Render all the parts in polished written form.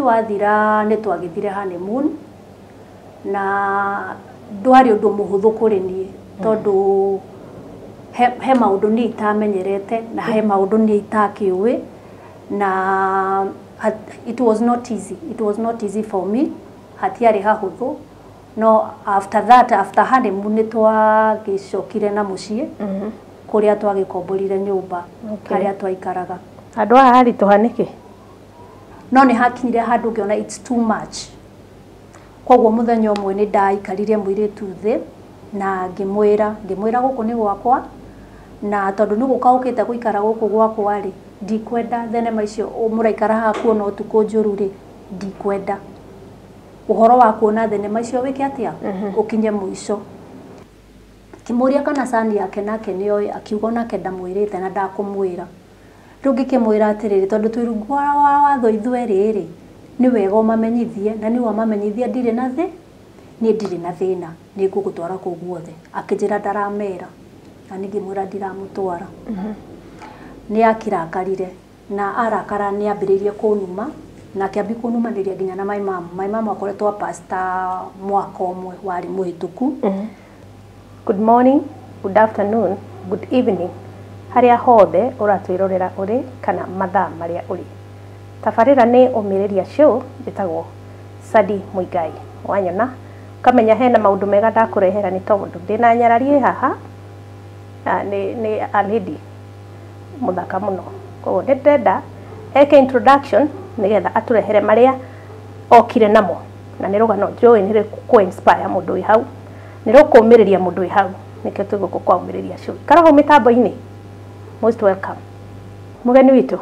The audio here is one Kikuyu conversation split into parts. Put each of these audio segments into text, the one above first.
Wathira nĩ twagĩthire honeymoon, na ndwarĩ ũndũ mũhũthũ kũrĩ niĩ tondũ he maũndũ niĩ itamenyerete na he maũndũ niĩ itakĩũĩ, na it was not easy, it was not easy for me, hatiarĩ hahũthũ. No after that, after honeymoon, nĩ twagĩcokire na mũciĩ kũrĩa twagĩkomborire nyũmba harĩa twaikaraga. Handũ haha haritũha nĩkĩ? No nĩ hakinyire handũ ngĩona it's too much. Koguo mũthenya ũmwe nĩ ndaikaririe mũirĩtu thĩ na ngĩmwĩra gũkũ nĩ gwakwa, na tondũ nĩ gũka ũkĩte gũikara gũkũ gwakwa rĩ, ndikwenda thenema icio mũraikara haha kuona ũtukũ njũru rĩ, ndikwenda ũhoro wa kuona thenema icio wĩke atĩa, ũkinye mũico. Ngĩmũria kana cani yake nake nĩoĩ, akiuga onake ndamwĩrĩte na ndakũmwĩra. Rĩu ngĩkĩmwĩra atĩrĩrĩ, tondũ twĩ rungu wa watho ithuerĩ rĩ, nĩ wega ũmamenyithie, na nĩ wamamenyithia ndirĩ na thĩ, niĩ ndirĩ na thĩna, nĩ ngũgũtwara kũu guothe. Akĩnjĩra ndaramera, na niĩ ngĩmwĩra ndiramũtwara. Nĩ akĩrakarire, na arakara nĩ ambĩrĩirie kũnuma, na akĩambia kũnumanĩria nginya na my mom. My mom akoretwo a pastor mwaka ũmwe warĩ mũhĩtũku. Good morning, good afternoon, good evening, harĩa hothe ũratwĩrorera ũrĩ kana mathaa marĩa ũrĩ. Tabarĩra nĩ Ũmĩrĩria Show, njĩtagwo Sadi Muigai. Wanyona ũkamenya hena maũndũ mega ndakũrehera nĩ tondũ ndĩna nyarari haha, nĩ a lady mũthaka mũno. Koguo nĩ ndĩrenda eke introduction nĩgetha atũrehere marĩa okire namo, na nĩ rũgano njũĩ nĩ rũkũ inspire mũndũ wĩ hau, nĩ rũkũmĩrĩria mũndũ wĩ hau, nĩkĩo twĩ gũkũ kwa Ũmĩrĩria Show. Ikara hau mĩtambo-inĩ. Most welcome. Mũgeni witũ,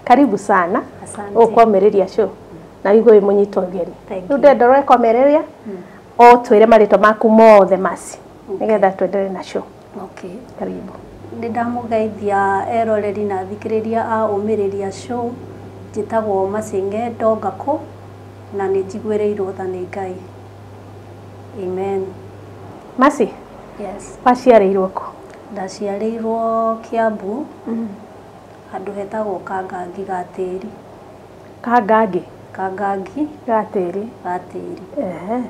karibu sana. Asante. Gũkũ kwa Ũmĩrĩria Show na wĩigue wĩ mũnyitwo ũgeni. Thank Rĩu you. ndĩrenda ũrekomereria o twĩre marĩtwa maku mothe maci nĩgetha twendelee na show. Okay. Karibu. Nĩ ndamũgeithia eroreri na athikĩrĩria a Ũmĩrĩria Show. Njĩtagwo Macĩng'e Ndongakũ na nĩ njiguĩrĩirwo tha nĩ Ngai. Amen. Masi, Yes. waciarĩirwo kũ? Ndaciarĩirwo Kiambu, handũ hetagwo Kangangi ga Tĩri. Kangangi? Kangangi. Ga Tĩri. Ga Tĩri. Ehe.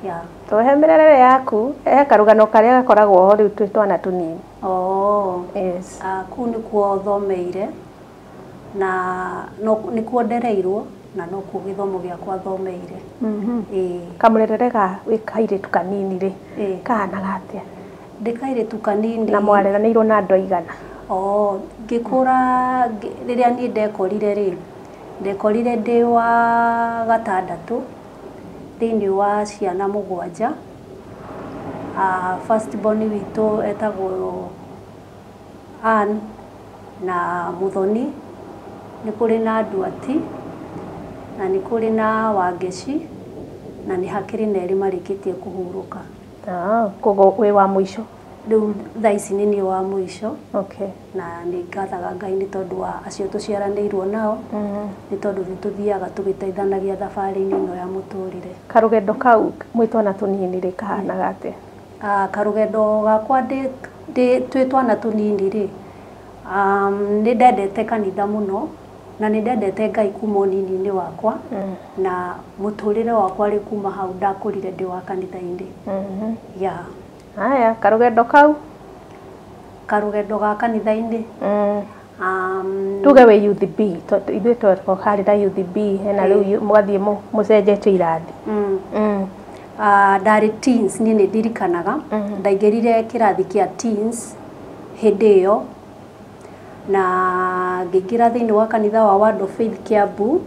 Yeah. Tũhe mĩrerere yaku, he karũgano karĩa gakoragwo ho rĩu twĩ twana tũnini. Oh. Yes. Kũu nĩkuo thomeire na no nĩkuo ndereirwo na nokuo gĩthomo gĩakwa thomeire. Ĩĩ. Kamũrerere ga wĩ kairĩtu kanini rĩ, kahanaga atĩa? Ndĩ kairĩtu kanini. Na mwareranĩirwo na andũ aigana? Oh, ngĩkũra, rĩrĩa niĩ ndekorire rĩ, ndekorire ndĩ wa gatandatũ thĩinĩ wa ciana 7. First born witũ etagwo Ann na Muthoni, nĩ kũrĩ na Nduati na nĩ kũrĩ na Wangeci, na nĩ hakĩrĩ na erĩ marĩkĩtie kũhurũka. Ah, koguo wĩ wa mũico? Rĩu thaa ici nĩ niĩ wa mũico. Okay. Na nĩ ngathaga Ngai nĩ tondũ wa acio tũciaranĩirwo nao, nĩ tondũ nĩ tũthiaga tũgĩteithanagia thabarĩ-inĩ ĩno ya mũtũrĩre. Karũgendo kau mwĩ twana tũnini rĩ, kahanaga atĩa? Karũgendo gakwa ndĩ twĩ twana tũnini rĩ, nĩ ndendete kanitha mũno na nĩ ndendete Ngai kuma ũnini-inĩ wakwa, na mũtũrĩre wakwa rĩ, kuma hau ndakũrire ndĩ wa kanitha-inĩ. Yeah. Haya, karũgendo kau? Karũgendo ga kanitha-inĩ. Tuge wĩ youth B, tondũ ithuĩ twerwo harĩ na youth B, hena rĩu mũgathiĩ mũcenjetie irathi. Ndarĩ teens, niĩ nĩ ndirikanaga ndaingĩrire kĩrathi kĩa teens hĩndĩ ĩyo, na ngĩingĩra thĩinĩ wa kanitha wa Word of Faith Kiambu,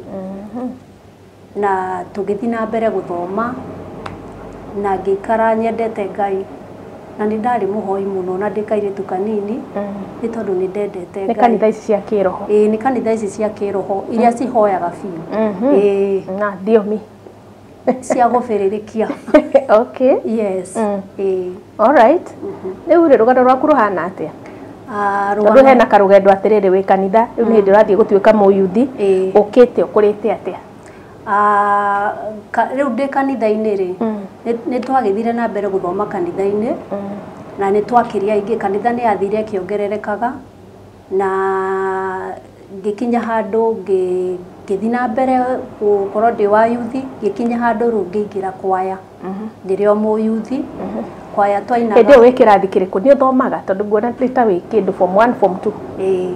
na tũgĩthiĩ na mbere gũthoma na ngĩikara nyendete Ngai, na nĩ ndarĩ mũhoi mũno na ndĩ kairĩtu kanini nĩ tondũ nĩ ndendete Nĩ Ngai. Kanitha ici cia kĩroho? Ĩĩ, nĩ kanitha ici cia kĩroho iria cihoyaga biũ. Ĩĩ. Na thiomi cia gũbĩrĩrĩkia. Okay. Yes. Ĩĩ. Alright, rĩu rĩ, rũgano rwaku rũhana atĩa? Tondũ hena karũgendo atĩrĩrĩ, wĩ kanitha, rĩu nĩ hĩndĩ ũrathiĩ gũtuĩka mũyuthi, ũkĩte ũkũrĩte atĩa? Rĩu ndĩ kanitha-inĩ rĩ, nĩ twagĩthire na mbere gũthoma kanitha-inĩ na nĩ twakĩria aingĩ. Kanitha nĩ yathire ĩkĩongererekaga na ngĩkinya handũ Ngĩthiĩ na mbere gũkorwo ndĩ wa yuthi, ngĩkinya handũ rĩu ngĩingĩra kwaya. Ndĩrĩ o mũyuthi. Kwaya twainaga. Hĩndĩ ĩyo wĩ kĩrathi kĩrĩkũ? Nĩ ũthomaga? Tondũ nguona nĩ ta wĩ kĩndũ form 1, form 2. Ĩĩ.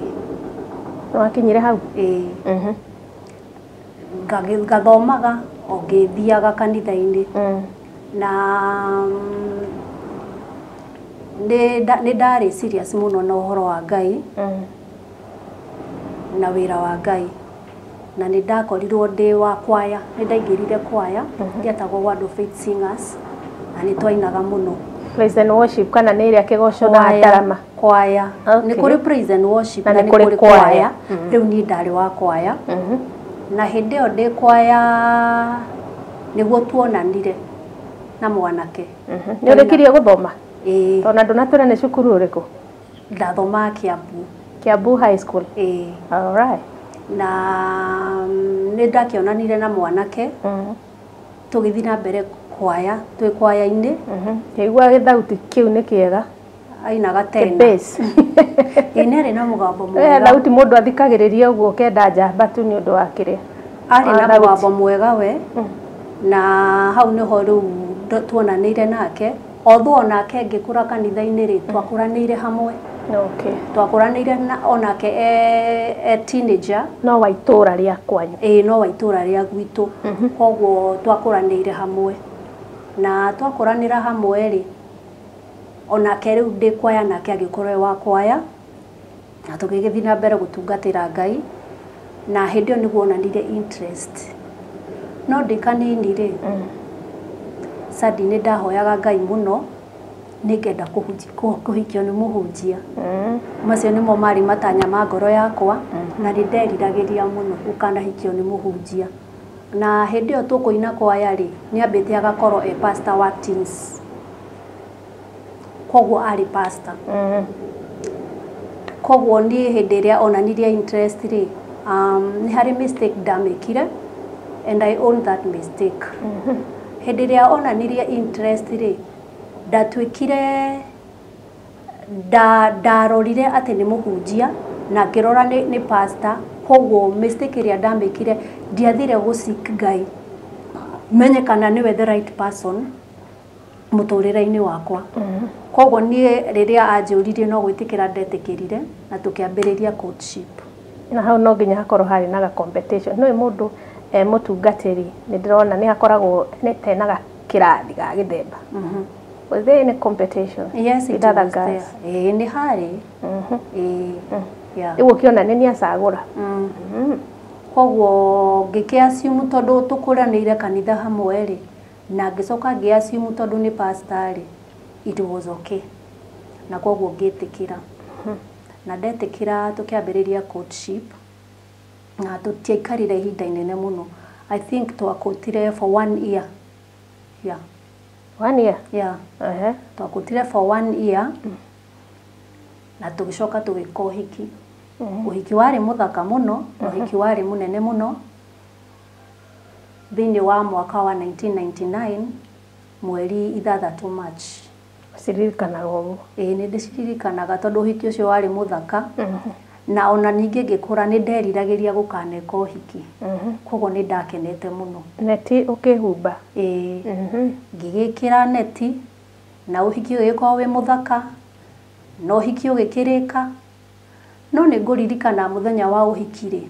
Nĩ wakinyire hau? Ĩĩ. Ngathomaga o ngĩthiaga kanitha-inĩ. Na nĩ ndarĩ serious mũno na ũhoro wa Ngai na wĩra wa Ngai. Na nĩ ndakorirwo ndĩ wa kwaya, nĩ ndaingĩrire kwaya, yetagwo Word of Faith Singers, na nĩ twainaga mũno. Praise and worship kana nĩ ĩrĩa kĩgoco na ndarama? Kwaya. Nĩ kũrĩ praise and worship na nĩ kũrĩ kwaya. Rĩu niĩ ndarĩ wa kwaya. Na hĩndĩ ĩyo ndĩ kwaya nĩguo tuonanire na mwanake. Nĩ ũrĩkirie gũthoma? Ĩĩ. Tondũ ndũnatwĩra nĩ cukuru ũrĩkũ? Ndathomaga Kiambu. Kiambu High School. Ĩĩ. All right. Na nĩ ndakĩonanire na mwanake. Tũgĩthiĩ na mbere kwaya, twĩ kwaya-inĩ. Ngĩigua gĩthauti kĩu nĩ kĩega. Ainaga tena. Bass. Ĩĩ, nĩ arĩ na mũgambo mwega. Thauti mũndũ athikagĩrĩria ũguo ũkenda njamba tu nĩ ũndũ wa kĩrĩa. Arĩ na mũgambo mwega we. Na hau nĩho rĩu tuonanĩire nake. Although onake ngĩkũra kanitha-inĩ rĩ, twakũranĩire hamwe. Okay. Twakũranĩire na onake e teenager. No wa itũra rĩa kwanyu. Ĩĩ, no wa itũra rĩa gwitũ. Koguo twakũranĩire hamwe. Na twakũranĩra hamwe rĩ, onake rĩu ndĩ kwaya nake agĩkorwo e wa kwaya. Na tũgĩgĩthiĩ na mbere gũtungatĩra Ngai. Na hĩndĩ ĩyo nĩguo onanirie interest. No ndĩ kanini rĩ, Sadi nĩ ndahoyaga Ngai mũno, nĩngenda kũhikio nĩ mũhunjia. Macio nĩmo marĩ matanya ma ngoro yakwa, na nĩ nderiragĩria mũno gũkanahikio nĩ mũhunjia. Na hĩndĩ ĩyo tũkũina kwaya rĩ, nĩ ambĩte agakorwo e pastor wa teens. Koguo arĩ pastor. Koguo niĩ hĩndĩ ĩrĩa onanirie interest rĩ, nĩ harĩ mistake ndamĩkire, and I own that mistake. Hĩndĩ ĩrĩa onanirie interest rĩ, ndatuĩkire ndarorire atĩ nĩ mũhunjia na ngĩrora nĩ pastor. Koguo mistake ĩrĩa ndamĩkire, ndiathire gũ seek Ngai menye kana nĩwe the right person mũtũrĩre-inĩ wakwa. Koguo niĩ rĩrĩa anjũririe no gwĩtĩkĩra ndetĩkĩrire na tũkĩambĩrĩria courtship. Na hau no nginya hakorwo harĩ na ga competition. Nĩũĩ mũndũ mũtungatĩri nĩ ndĩrona nĩ hakoragwo nĩ tena kĩrathi ga gĩthemba. Was there any competition? Yes, it with other was girls? there. Ĩĩ, nĩ harĩ. Ĩĩ. Yeah. Rĩu ũkĩona nĩ nĩ acagũra. Koguo ngĩkĩ assume tondũ tũkũranĩire kanitha hamwe rĩ, na ngĩcoka ngĩ assume tondũ nĩ pastor rĩ, it was okay. Na koguo ngĩtĩkĩra. Na ndetĩkĩra tũkĩambĩrĩria courtship, na tũtiaikarire ihinda inene mũno. I think twakũtire for 1 year. Yeah. 1 year? Yeah. Twakũtire for 1 year. Na tũgĩcoka tũgĩka ũhiki. Ũhiki warĩ mũthaka mũno, ũhiki warĩ mũnene mũno. Thĩinĩ wa mwaka wa 1999, mweri 6 March. Ũciririkanaga ũguo? Ĩĩ, nĩ ndĩciririkanaga tondũ ũhiki ũcio warĩ mũthaka. Na ona ningĩ ngĩkũra nĩ nderiragĩria gũkaneka ũhiki. Koguo nĩ ndakenete mũno. Neti ũkĩhumba? Ĩĩ. Ngĩgĩkĩra neti na ũhiki ũgĩkorwo wĩ mũthaka, na ũhiki ũgĩkĩrĩka. No nĩ ngũririkana mũthenya wa ũhiki rĩ,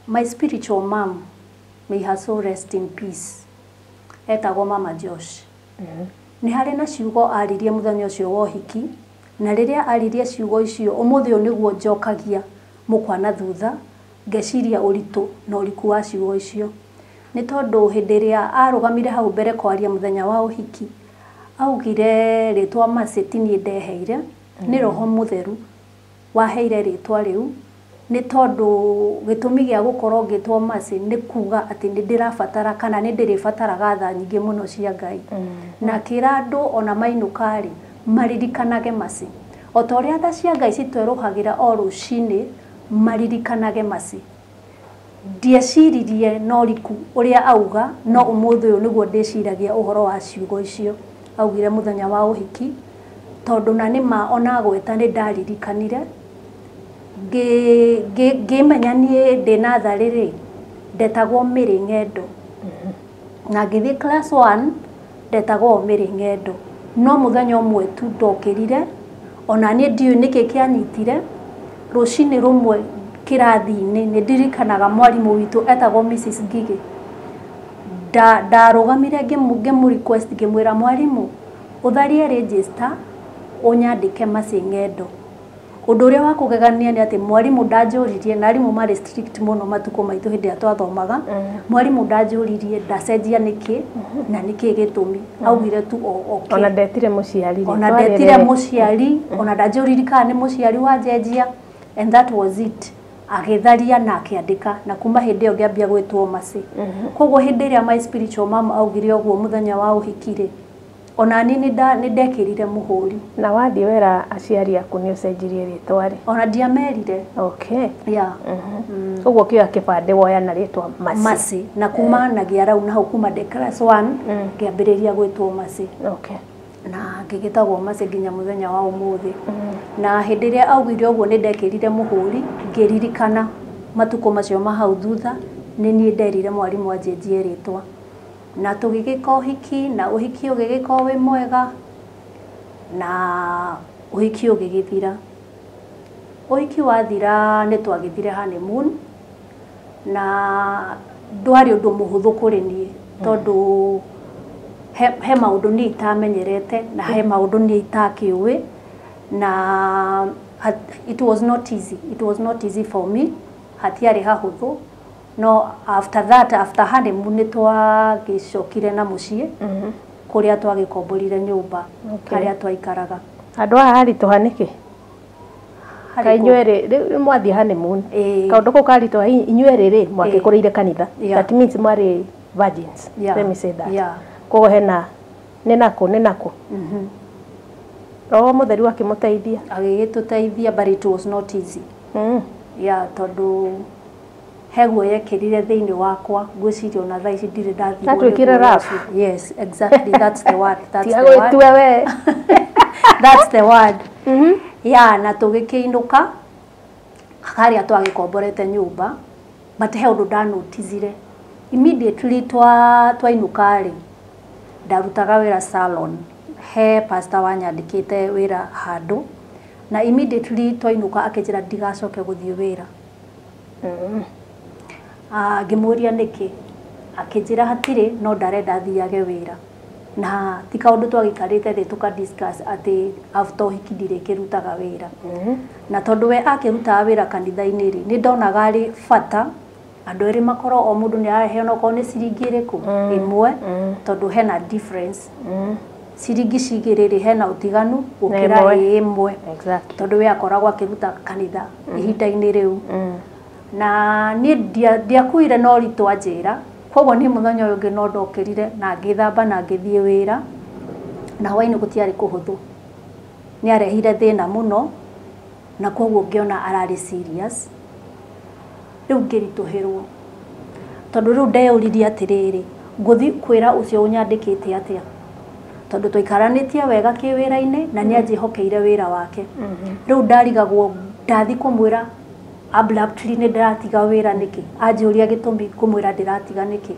my spiritual mom, may her soul rest in peace, etagwo Mama Josh. Nĩ harĩ na ciugo aririe mũthenya ũcio wa ũhiki, na rĩrĩa aririe ciugo icio, ũmũthĩ ũyũ nĩguo njokagia mũkwa na thutha, ngeciria ũritũ na ũriku wa ciugo icio. Nĩ tondũ hĩndĩ ĩrĩa arũgamire hau mbere kwaria mũthenya wa ũhiki, augire rĩtwa Mercy ti niĩ ndeheire, nĩ Roho Mũtheru waheire rĩtwa rĩu, nĩ tondũ gĩtũmi gĩa gũkorwo ngĩtwo Mercy nĩ kuga atĩ nĩ ndĩrabatara kana nĩ ndĩrĩbataraga tha nyingĩ mũno cia Ngai. Na akĩra andũ ona mainũka rĩ, maririkanage Mercy. O ta ũrĩa tha cia Ngai citwerũhagĩra o rũcinĩ, maririkanage Mercy. Ndieciririe na ũriku ũrĩa auga, no ũmũthĩ ũyũ nĩguo ndĩciragia ũhoro wa ciugo icio augire mũthenya wa ũhiki, tondũ na nĩ ma ona gweta nĩ ndaririkanire, Ngĩmenya niĩ ndĩ natharĩ rĩ, ndetagwo Mary Ng'endo. Na ngĩthiĩ class 1 ndetagwo Mary Ng'endo. No mũthenya ũmwe tu ndokĩrire, ona niĩ ndiũĩ nĩkĩ kĩanyitire, rũcinĩ rũmwe kĩrathi-inĩ nĩ ndirikanaga mwarimũ witũ etagwo Mrs. Ngigĩ. Ndarũgamire ngĩmũ request ngĩmwĩra mwarimũ ũtharie register ũnyandĩke Mercy Ng'endo. Ũndũ ũrĩa wa kũgegania nĩ atĩ mwarimũ ndanjũririe, na arimũ marĩ strict mũno matukũ maitũ hĩndĩ ĩrĩa twathomaga, mwarimũ ndanjũririe ndacenjia nĩkĩ na nĩkĩ gĩtũmi, augire tu okay. Ona ndetire mũciari. Ona ndetire mũciari, ona ndanjũririe kana nĩ mũciari wanjenjia, and that was it. Agĩtharia na akĩandĩka, na kuma hĩndĩ ĩyo ngĩambia gwĩtwo Mercy. Koguo hĩndĩ ĩrĩa my spiritual mom augire ũguo mũthenya wa ũhiki rĩ, ona niĩ nĩ ndekĩrire mũhũri. Na wathiĩ wera aciari aku nĩ ũcenjirie rĩtwa rĩ? Ona ndiamerire. Okay. Yeah. Ũguo kĩoya kĩbandĩ woya na rĩtwa Mercy. Mercy. Na kuma nagia rau na hau kuma ndĩ class 1 ngĩambĩrĩria gwĩtwo Mercy. Okay. Na ngĩgĩtagwo Mercy nginya mũthenya wa ũmũthĩ. Na hĩndĩ ĩrĩa augire ũguo nĩ ndekĩrire mũhũri, ngĩririkana matukũ macio ma hau thutha, nĩ niĩ nderire mwarimũ anjenjie rĩtwa. Na tũgĩgĩka ũhiki, na ũhiki ũgĩgĩkorwo wĩ mwega, na ũhiki ũgĩgĩthira. Ũhiki wathira nĩ twagĩthire honeymoon, na ndwarĩ ũndũ mũhũthũ kũrĩ niĩ, tondũ he maũndũ niĩ itamenyerete, na he maũndũ niĩ itakĩũĩ, na it was not easy. It was not easy for me. Hatiarĩ hahũthũ. No after that, after honeymoon nĩ twagĩcokire na mũciĩ, kũrĩa twagĩkomborire nyũmba, harĩa twaikaraga. Andũ aya haritũha nĩkĩ? Kaĩ inyuĩ erĩ rĩu mwathiĩ honeymoon, kaũndũ kau karitũha inyuĩ erĩ rĩ mwagĩkũrĩire kanitha. That means mwarĩ virgins. Let me say that. Koguo hena nĩ nakũ nĩ nakũ. Roho mũtheru akĩmũteithia. Agĩgĩtũteithia, but it was not easy. Yeah, tondũ he guoya ekĩrire thĩinĩ wakwa, ngwĩciria ona thaa ici ndirĩ ndathirwo nĩ Atuĩkire guoya rough. ũcio. Yes, exactly, that's the word. That's Tiga the word. gwĩtua we. That's the word. Yeah, na tũgĩkĩinũka harĩa twagĩkomborete nyũmba, but he ũndũ ndanoticire. Immediately twainũka rĩ, ndarutaga wĩra salon, he pastor wanyandĩkĩte wĩra handũ, na immediately twainũka akĩnjĩra ndigacoke gũthiĩ wĩra. Ngĩmũria nĩkĩ, akĩnjĩra hatirĩ, no ndarenda thiage wĩra. Na ti kaũndũ twagĩikarĩte thĩ tũka discuss atĩ after ũhiki ndirĩkĩrutaga wĩra. Na tondũ we akĩrutaga wĩra kanitha-inĩ rĩ, nĩ ndonaga arĩ bata andũ erĩ makorwo o mũndũ nĩ araheana okorwo nĩ ciringi ĩrĩkũ ĩmwe, tondũ hena difference. Ciringi cigĩrĩ rĩ, hena ũtiganu gũkĩra ĩmwe. ĩmwe. Exactly. Tondũ we akoragwo akĩruta kanitha ihinda-inĩ rĩu. Na niĩ ndiakuire na ũritũ anjĩra, koguo niĩ mũthenya ũyũ ũngĩ no ndokĩrire na ngĩthamba na ngĩthiĩ wĩra, na hwaĩ-inĩ gũtiarĩ kũhũthũ. Nĩ arehire thĩna mũno, na koguo ngĩona ararĩ serious. Rĩu ngĩritũhĩrwo, tondũ rĩu ndeyũririe atĩrĩrĩ, ngũthiĩ kwĩra ũcio ũnyandĩkĩte atĩa? Tondũ twaikaranĩtie wega kĩwĩra-inĩ na nĩ anjĩhokeire wĩra wake. Rĩu ndarigagwo ndathiĩ kũmwĩra abruptly nĩ ndĩratiga wĩra nĩkĩ? Anjũria gĩtũmi ngũmwĩra ndĩratiga nĩkĩ?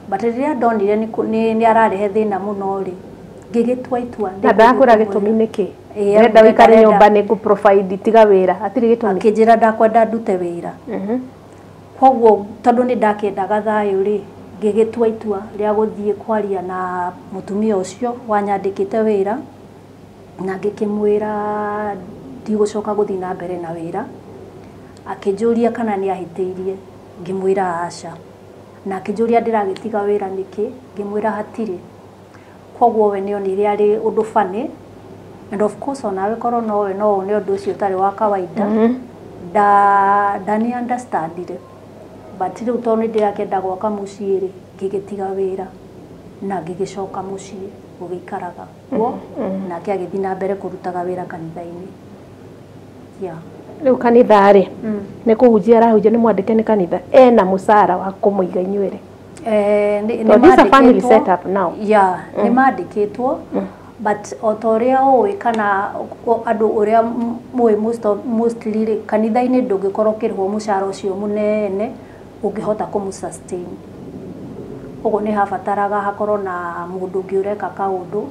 But rĩrĩa ndonire nĩ ararehe thĩna mũno rĩ, ngĩgĩtua itua. Na ndakwĩra gĩtũmi nĩkĩ? Ĩĩ, Ndĩrenda wĩikare ndarenda. nyũmba nĩ ngũ provide tiga wĩra, hatirĩ gĩtũmi. Akĩnjĩra ndakwenda ndute wĩra. Koguo tondũ nĩ ndakĩendaga thayũ rĩ, ngĩgĩtua itua rĩa gũthiĩ kwaria na mũtumia ũcio wanyandĩkĩte wĩra, na ngĩkĩmwĩra ndigũcoka gũthiĩ na mbere na wĩra. Akĩnjũria kana nĩ ahĩtĩirie, ngĩmwĩra aca. Na akĩnjũria ndĩragĩtiga wĩra nĩkĩ, ngĩmwĩra hatirĩ. Koguo we nĩ onire arĩ ũndũ funny, and of course onawe korwo nowe no wone ũndũ ũcio ũtarĩ wa kawaida. Ndani understandire. But rĩu tondũ nĩ ndĩrakĩenda gwaka mũciĩ rĩ, ngĩgĩtiga wĩra na ngĩgĩcoka mũciĩ gũgĩikaraga kuo, nake agĩthiĩ na mbere kũrutaga wĩra kanitha-inĩ. Yeah. Rĩu kanitha rĩ, nĩ kũhunjia arahunjia, nĩ mwandĩke nĩ kanitha, ena mũcara wa kũmũiga inyuĩ rĩ? Nĩ So this is a family mandĩkĩtwo. setup now. Yeah, nĩ mandĩkĩtwo, But o ta ũrĩa ũĩ kana andũ ũrĩa mũĩ, mostly rĩ, kanitha-inĩ ndũngĩkorwo ũkĩrĩhwo mũcara ũcio mũnene ũngĩhota kũmũ sustain. Ũguo nĩ habataraga hakorwo na mũndũ ũngĩ ũreka kaũndũ.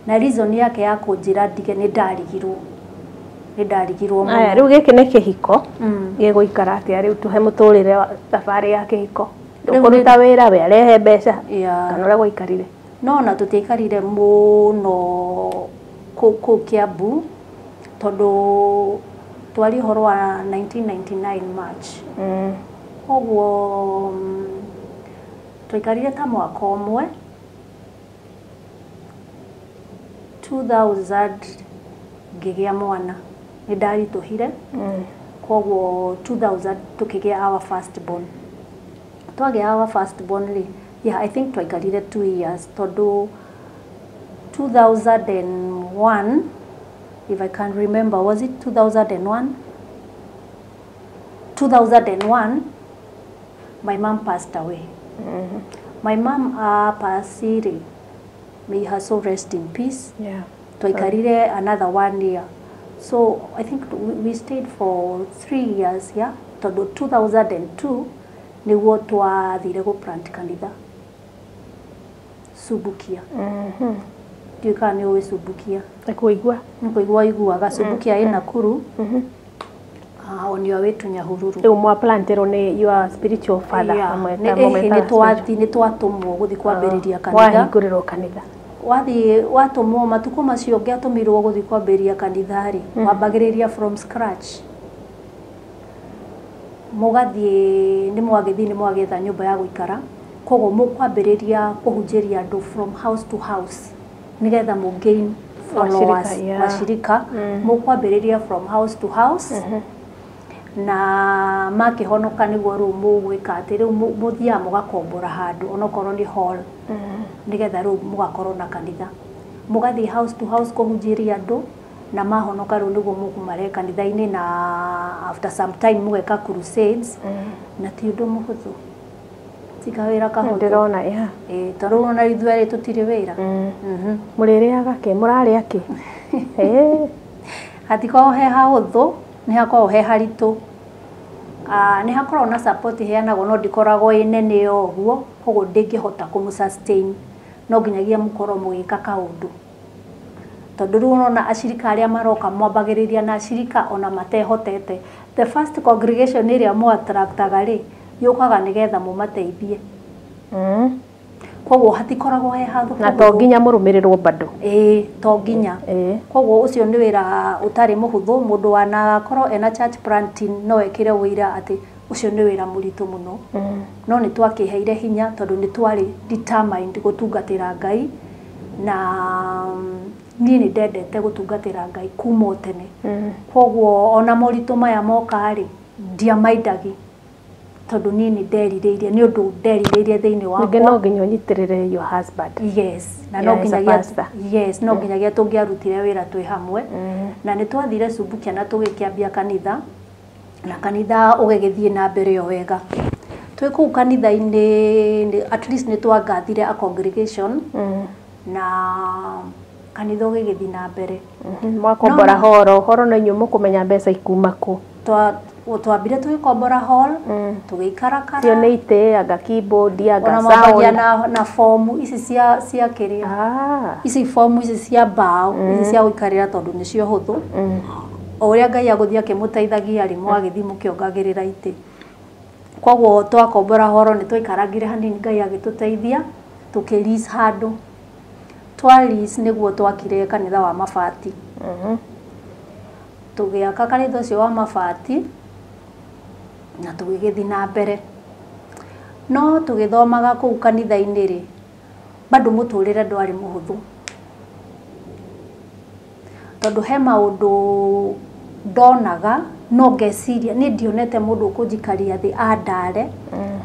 Na reason yake ya kũnjĩra ndige, nĩ ndarigirwo mũno. Aya, rĩu gĩkĩ nĩ kĩhiko gĩgũikara atĩa? Rĩu tũhe mũtũrĩre wa thabarĩ ya kĩhiko. Rĩu Ũkũruta wĩra, we arehe mbeca, kana ũrĩa gwaikarire? No na tũtiaikarire mũno kũu Kiambu, tondũ twari ũhoro wa 1999 March. Koguo twaikarire ta mwaka ũmwe. 2000 ngĩgĩa mwana, nĩ ndaritũhire. Koguo 2000 tũkĩgĩa our first born. Twagĩa our first born rĩ, yeah, I think twaikarire 2 years, tondũ 2001, if I can remember, was it 2001? 2001 my mom passed away. My mom pasire, may her soul rest in peace. Twaikarire another one year, so I think we stayed for 3 years, yeah, tondũ 2002 nĩguo twathire gũ plant kanitha Subukia. Ndiũĩ kana nĩ ũĩ Subukia. Nĩ kũigua. Nĩ kũigua iguaga Subukia ĩ Nakuru, on your way to Nyahururu. Rĩu mwaplantirwo nĩ your spiritual father? Yeah. Mwetaga Nĩ twathi, nĩ twatũmwo gũthiĩ kwambĩrĩria kanitha. Wahingũrĩrwo kanitha. Wathiĩ watũmwo, matukũ macio ũngĩatũmirwo gũthiĩ kwambĩrĩria kanitha rĩ, wambagĩrĩria from scratch. Mũgathiĩ, nĩ mwagĩthiĩ, nĩ mwagĩetha nyũmba ya gũikara, koguo mũkwambĩrĩria kũhunjĩria andũ from house to house nĩgetha mũ gain followers. Washirika, yeah. Washirika. Mũkwambĩrĩria from house to house, na makĩhonoka nĩguo rĩu mũgwĩka atĩ rĩu mũthiaga mũgakombora handũ onokorwo nĩ hall, nĩgetha rĩu mũgakorwo na kanitha. Mũgathiĩ house to house kũhunjĩria andũ, na mahonoka rĩu nĩguo mũkũmarehe kanitha-inĩ, na after some time mũgeka crusades. Na ti ũndũ mũhũthũ, ti kawĩra kahũthũ. Ndĩrona, yeah. Ĩĩ, tondũ ona ithuĩ erĩ tũtirĩ wĩra. Mũrĩrĩaga kĩ? Mũrarĩa kĩ? Hatikoragwo he hahũthũ, nĩ hakoragwo he haritũ. Ah, nĩ hakoragwo na support iheanagwo, no ndĩkoragwo ĩ nene o ũguo, koguo ndĩngĩhota kũmũ sustain. No nginyagia mũkorwo mũgĩka kaũndũ, tondũ rĩu ũrona acirika arĩa maroka, mwambagĩrĩria na acirika ona matehotete. The first congregation ĩrĩa mũ attractaga rĩ, yũkaga nĩgetha mũmateithie. Koguo hatikoragwo he handũ Na to nginya mũrũmĩrĩrwo bado? Ĩĩ, to nginya. Koguo ũcio nĩ wĩra ũtarĩ mũhũthũ. Mũndũ wanakorwo ena church planting no ekĩre wĩira atĩ ũcio nĩ wĩra mũritũ mũno. No nĩ twakĩheire hinya, tondũ nĩ twarĩ determined gũtungatĩra Ngai, na niĩ nĩ ndendete gũtungatĩra Ngai kuma o tene. Koguo ona moritũ maya moka rĩ, ndiamaindagi, tondũ niĩ nĩ nderirĩirie, nĩ ũndũ nderirĩirie thĩinĩ wakwa. Ningĩ no nginya ũnyitĩrĩre your husband. Yes, na no Yeah, as a nginyagia pastor. Yes, no nginyagia tũngĩarutire wĩra twĩ hamwe. Na nĩ twathire Subukia na tũgĩkĩambia kanitha, na kanitha ũgĩgĩthiĩ na mbere o wega. Twĩ kũu kanitha-inĩ at least nĩ twangathire a congregation, na kanitha ũgĩgĩthiĩ na mbere. Mwakombora horo, horo no inyuĩ mũkũmenya mbeca ikuma kũ? Twambire tũgĩkombora hall, tũgĩikarakara. Cio nĩ itĩ, anga keyboard, anga Ona mwambagia sound? na fomu ici cia kĩrĩa, ici fomu ici cia mbaũ, ici cia gũikarĩra, tondũ nĩcio hũthũ. O ũrĩa Ngai agũthiĩ akĩmũteithagia rĩ, mwagĩthiĩ mũkĩongagĩrĩra itĩ. Koguo twakombora horo, nĩ twaikarangire hanini, Ngai agĩtũteithia tũkĩ lease handũ. Twa lease nĩguo twakire kanitha wa mabati. Tũgĩaka kanitha ũcio wa mabati na tũgĩgĩthiĩ na mbere. No tũgĩthomaga kũu kanitha-inĩ rĩ, bado mũtũrĩre ndwarĩ mũhũthũ, tondũ he maũndũ ndonaga no ngeciria niĩ ndionete mũndũ ũkũnjikaria thĩ andare,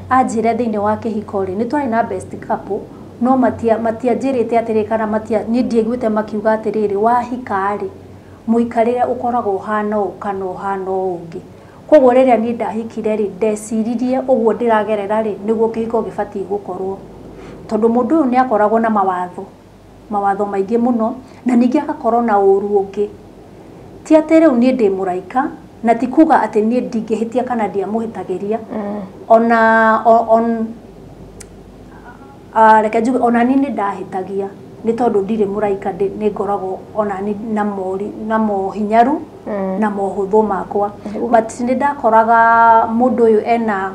anjĩre thĩinĩ wa kĩhiko rĩ, nĩ twarĩ na best couple, no matianjĩrĩte atĩrĩ, kana matia niĩ ndiaiguĩte makiuga atĩrĩrĩ, wahika rĩ, mũikarĩre ũkoragwo ũhana ũũ kana ũhana ũũ ũngĩ. Koguo rĩrĩa niĩ ndahikire rĩ, ndeciririe ũguo ndĩragerera rĩ, nĩguo kĩhiko gĩbatiĩ gũkorwo, tondũ mũndũ ũyũ nĩ akoragwo na mawatho. mawatho maingĩ mũno, na ningĩ agakorwo na ũru ũngĩ. Ti atĩ rĩu niĩ ndĩ mũraika, na ti kuga atĩ niĩ ndingĩhĩtia kana ndiamũhĩtagĩria. Ona on reke njuge ona niĩ nĩ ndahĩtagia, nĩ tondũ ndirĩ mũraika, nĩ ngoragwo ona niĩ na mori na mohinyaru na mohũthũ makwa. But nĩ ndakoraga mũndũ ũyũ ena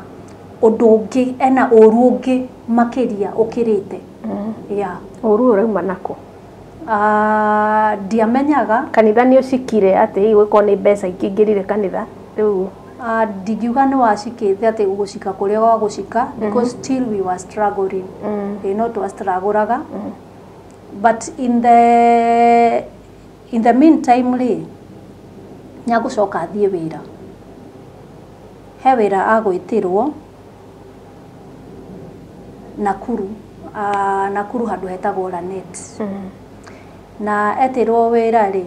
ũndũ ũngĩ, ena ũru ũngĩ makĩria ũkĩrĩte. Yeah. Ũru ũrauma nakũ? Ndiamenyaga. Kanitha nĩ ũcikire atĩ hihi gũkorwo nĩ mbeca ingĩingĩrire kanitha rĩu? Ndingiuga nĩ wacikĩte atĩ gũcika kũrĩa gwa gũcika, because still we were struggling. Ĩ no twastragũraga. But in the meantime rĩ, nĩagũcoka athiĩ wĩra, he wĩra agwĩtĩrwo Nakuru, Nakuru handũ hetagwo Lanet. Na etĩrwo wĩra rĩ,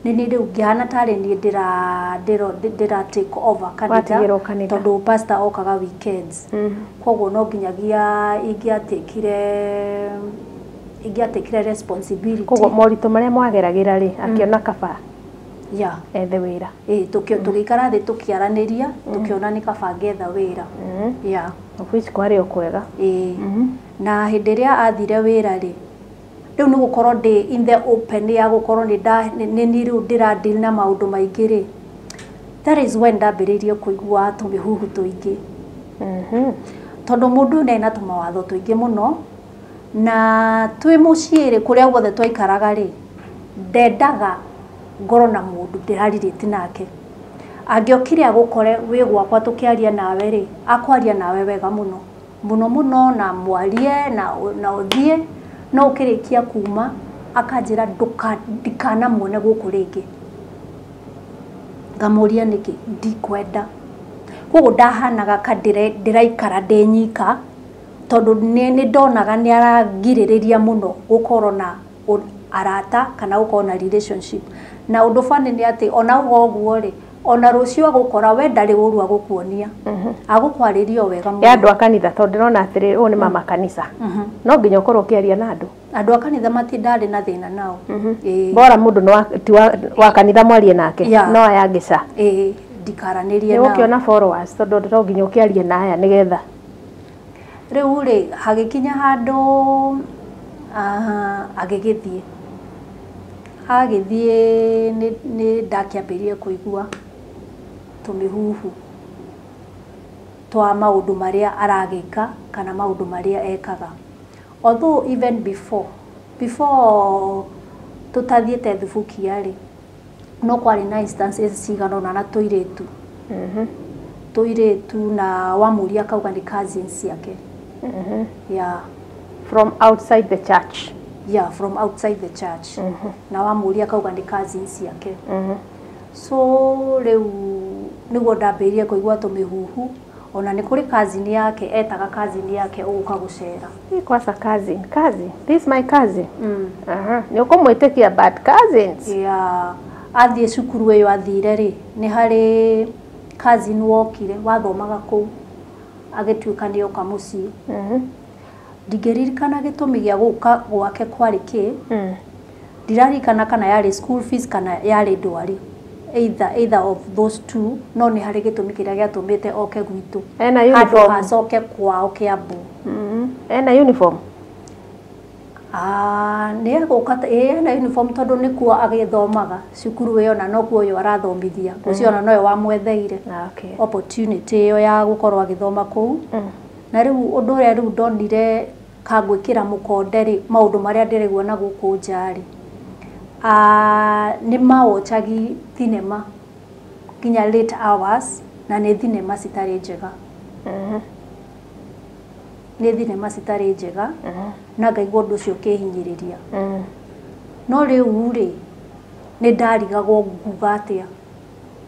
nĩ niĩ rĩu ngĩhana tarĩ niĩ ndĩra take over kanitha. Watigĩrwo kanitha. Tondũ pastor okaga weekends. Koguo no nginyagia ingĩatekire responsibility. Koguo moritũ marĩa mwageragĩra rĩ, akĩona kaba ethe wĩra. Ĩ, tũgĩikara thĩ, tũkĩaranĩria, tũkĩona nĩ kaba ngetha wĩra. Yeah. Of which kwarĩ o kwega. Ĩĩ. Na hĩndĩ ĩrĩa athire wĩra rĩ, rĩu nĩ gũkorwo ndĩ in the open ya gũkorwo nĩ niĩ rĩu ndĩra deal na maũndũ maingĩ rĩ, that is when ndambĩrĩirie kũigua tũmĩhuhu tũingĩ, tondũ mũndũ ũyũ nĩ na tũmawatho tũingĩ mũno. Na twĩ mũciĩ rĩ, kũrĩa guothe twaikaraga rĩ, ndendaga ngorwo na mũndũ ndĩrarirĩti nake. Angĩokire agũkore wĩ gwakwa tũkĩaria nawe rĩ, akwaria nawe wega mũno mũno mũno, na mwarie na ũthiĩ, no ũkĩrĩkia kuma akanjĩra ndikanamuone gũkũ rĩngĩ. Ngamũria nĩkĩ, ndikwenda. Koguo ndahanaga ka ndĩraikara ndĩ nyika, tondũ nĩ ndonaga nĩ arangirĩrĩria mũno gũkorwo na arata kana gũkorwo na relationship. Na ũndũ funny nĩ atĩ ona uga ũguo rĩ, ona rũciũ agũkora we ndarĩ ũru agũkuonia, agũkwarĩria o wega mũno. Ya andũ a kanitha, tondũ ndĩrona atĩrĩrĩ, ũyũ nĩ mama kanitha, no nginya ũkorwo ũkĩaria na andũ. Andũ a kanitha matindarĩ na thĩna nao. Ĩĩ. Bora mũndũ nĩ ti wa kanitha mwarie nake. No aya angĩ ca. Ĩĩ, ndikaranĩrie nĩ nao. Ũkĩona followers, tondũ no nginya ũkĩarie na aya nĩgetha Rĩu rĩ, hagĩkinya handũ agĩgĩthiĩ, agĩthiĩ, nĩ ndakĩambĩrĩrie kũigua tũmĩhuhu twa maũndũ marĩa aragĩka kana maũndũ marĩa ekaga. Although even before tũtathiĩte thubukia rĩ, no kwarĩ na instances cigana ũna na tũirĩtu, na wamũria akauga nĩ cousins ciake. Yeah. From outside the church? Yeah, from outside the church. Na wamũria akauga nĩ cousins ciake. So rĩu nĩguo ndambĩrĩrie kũigua tũmĩhuhu. Ona nĩ kũrĩ cousin yake, etaga cousin yake ũgũka gũcera. Hii kwanza cousin, cousin, this my cousin. Aha, nĩ ũkũmwĩtĩkia, but cousins? Yeah. Athiĩ cukuru ĩyo athire rĩ, nĩ harĩ cousin wokire wathomaga kũu, agĩtuĩka nĩ oka mũciĩ. Ndingĩririkana gĩtũmi gĩa gũka gwake kwarĩ kĩ. Ndiraririkana kana yarĩ school fees kana yarĩ ndwari, either of those two, no nĩ harĩ gĩtũmi kĩrĩa gĩatũmĩte oke gwitũ Ena handũ uniform? Acoke kwao Kiambu. Ena uniform? Ah, nĩ egũka, ĩĩ, ena uniform, tondũ nĩkuo agĩthomaga cukuru ĩyo, na nokuo ũyũ arathomithia ũcio, ona nowe wamwetheire opportunity ĩyo ya gũkorwo agĩthoma kũu. Na rĩu ũndũ ũrĩa rĩu ndonire kangwĩkĩra mũkonde rĩ, maũndũ marĩa ndĩraigua na gũkũ nja rĩ, nĩ mawochagi thinema nginya late hours, na nĩ thinema citarĩ njega, nĩ thinema citarĩ njega, na ngaigua ũndũ ũcio ũkĩhinyĩrĩria. No rĩu rĩ, nĩ ndarigagwo nguga atĩa,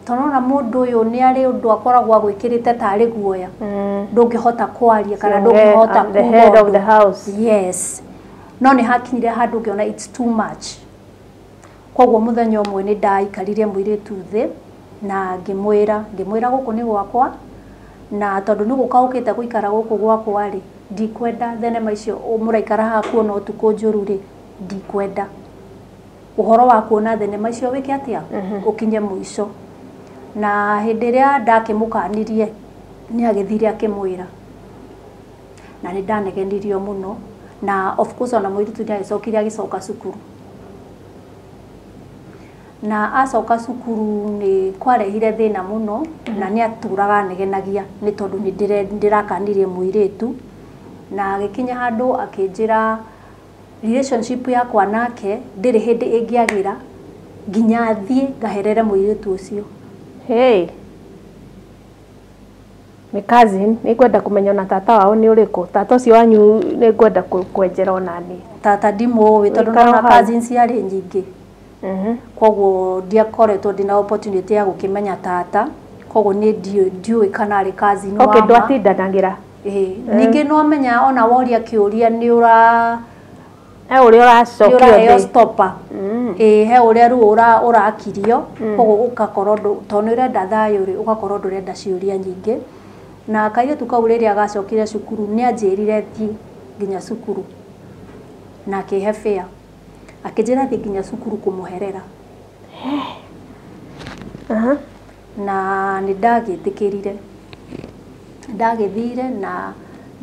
tondũ ona mũndũ ũyũ nĩ arĩ ũndũ akoragwo agwĩkĩrĩte tarĩ guoya, ndũngĩhota kwaria kana ndũngĩhota The head of the house. Yes, no nĩ hakinyire handũ ngĩona it's too much. Koguo mũthenya ũmwe nĩ ndaikarire mũirĩtu thĩ na ngĩmwĩra gũkũ nĩ gwakwa, na tondũ nĩ gũka ũkĩte gũikara gũkũ gwakwa rĩ, Ndikwenda thenema icio mũraikara haha kuona ũtukũ njũru rĩ, ndikwenda. Ũhoro wa kuona thenema icio wĩke atĩa? Ũkinye mũico. Na hĩndĩ ĩrĩa ndakĩmũkanirie nĩ agĩthire akĩmwĩra. Na nĩ ndanegenirio mũno. Na of course ona mũirĩtu nĩ agĩcokire agĩcoka cukuru. Na acoka cukuru nĩ kwarehire thĩna mũno na nĩ atũraga anegenagia nĩ tondũ nĩ ndĩrakanirie mũirĩtu. Na agĩkinya handũ akĩnjĩra relationship yakwa nake ndĩrĩ hĩndĩ ĩngĩagĩra nginya thiĩ ngaherere mũirĩtu ũcio. Hey. Nĩ cousin, nĩ ngwenda kũmenya ona tata wao nĩ ũrĩkũ. Tata ũcio wanyu nĩ ngwenda kwenjera ona niĩ. Tata ndimũĩ tondũ nona cousins ciarĩ nyingĩ. Koguo ndiakoretwo ndĩna opportunity ya gũkĩmenya tata. Koguo niĩ ndiũĩ kana arĩ cousin wa ma. Okay, ndwatindanagĩra. Ningĩ no menya ona woria kĩũria nĩ ũra he ũrĩa ũracokio thĩ stopper. He ũrĩa rĩu ũrakirio. Koguo ũgakorwo tondũ nĩ ũrenda thayũ rĩ, ũgakorwo ndũrenda ciũria nyingĩ. Na kairĩtu kau rĩrĩa gacokire cukuru nĩ anjĩrire thiĩ nginya cukuru na akĩhe fare. Akĩnjĩra thiĩ nginya cukuru kũmũherera. Na nĩ ndagĩtĩkĩrire. Ndagĩthire na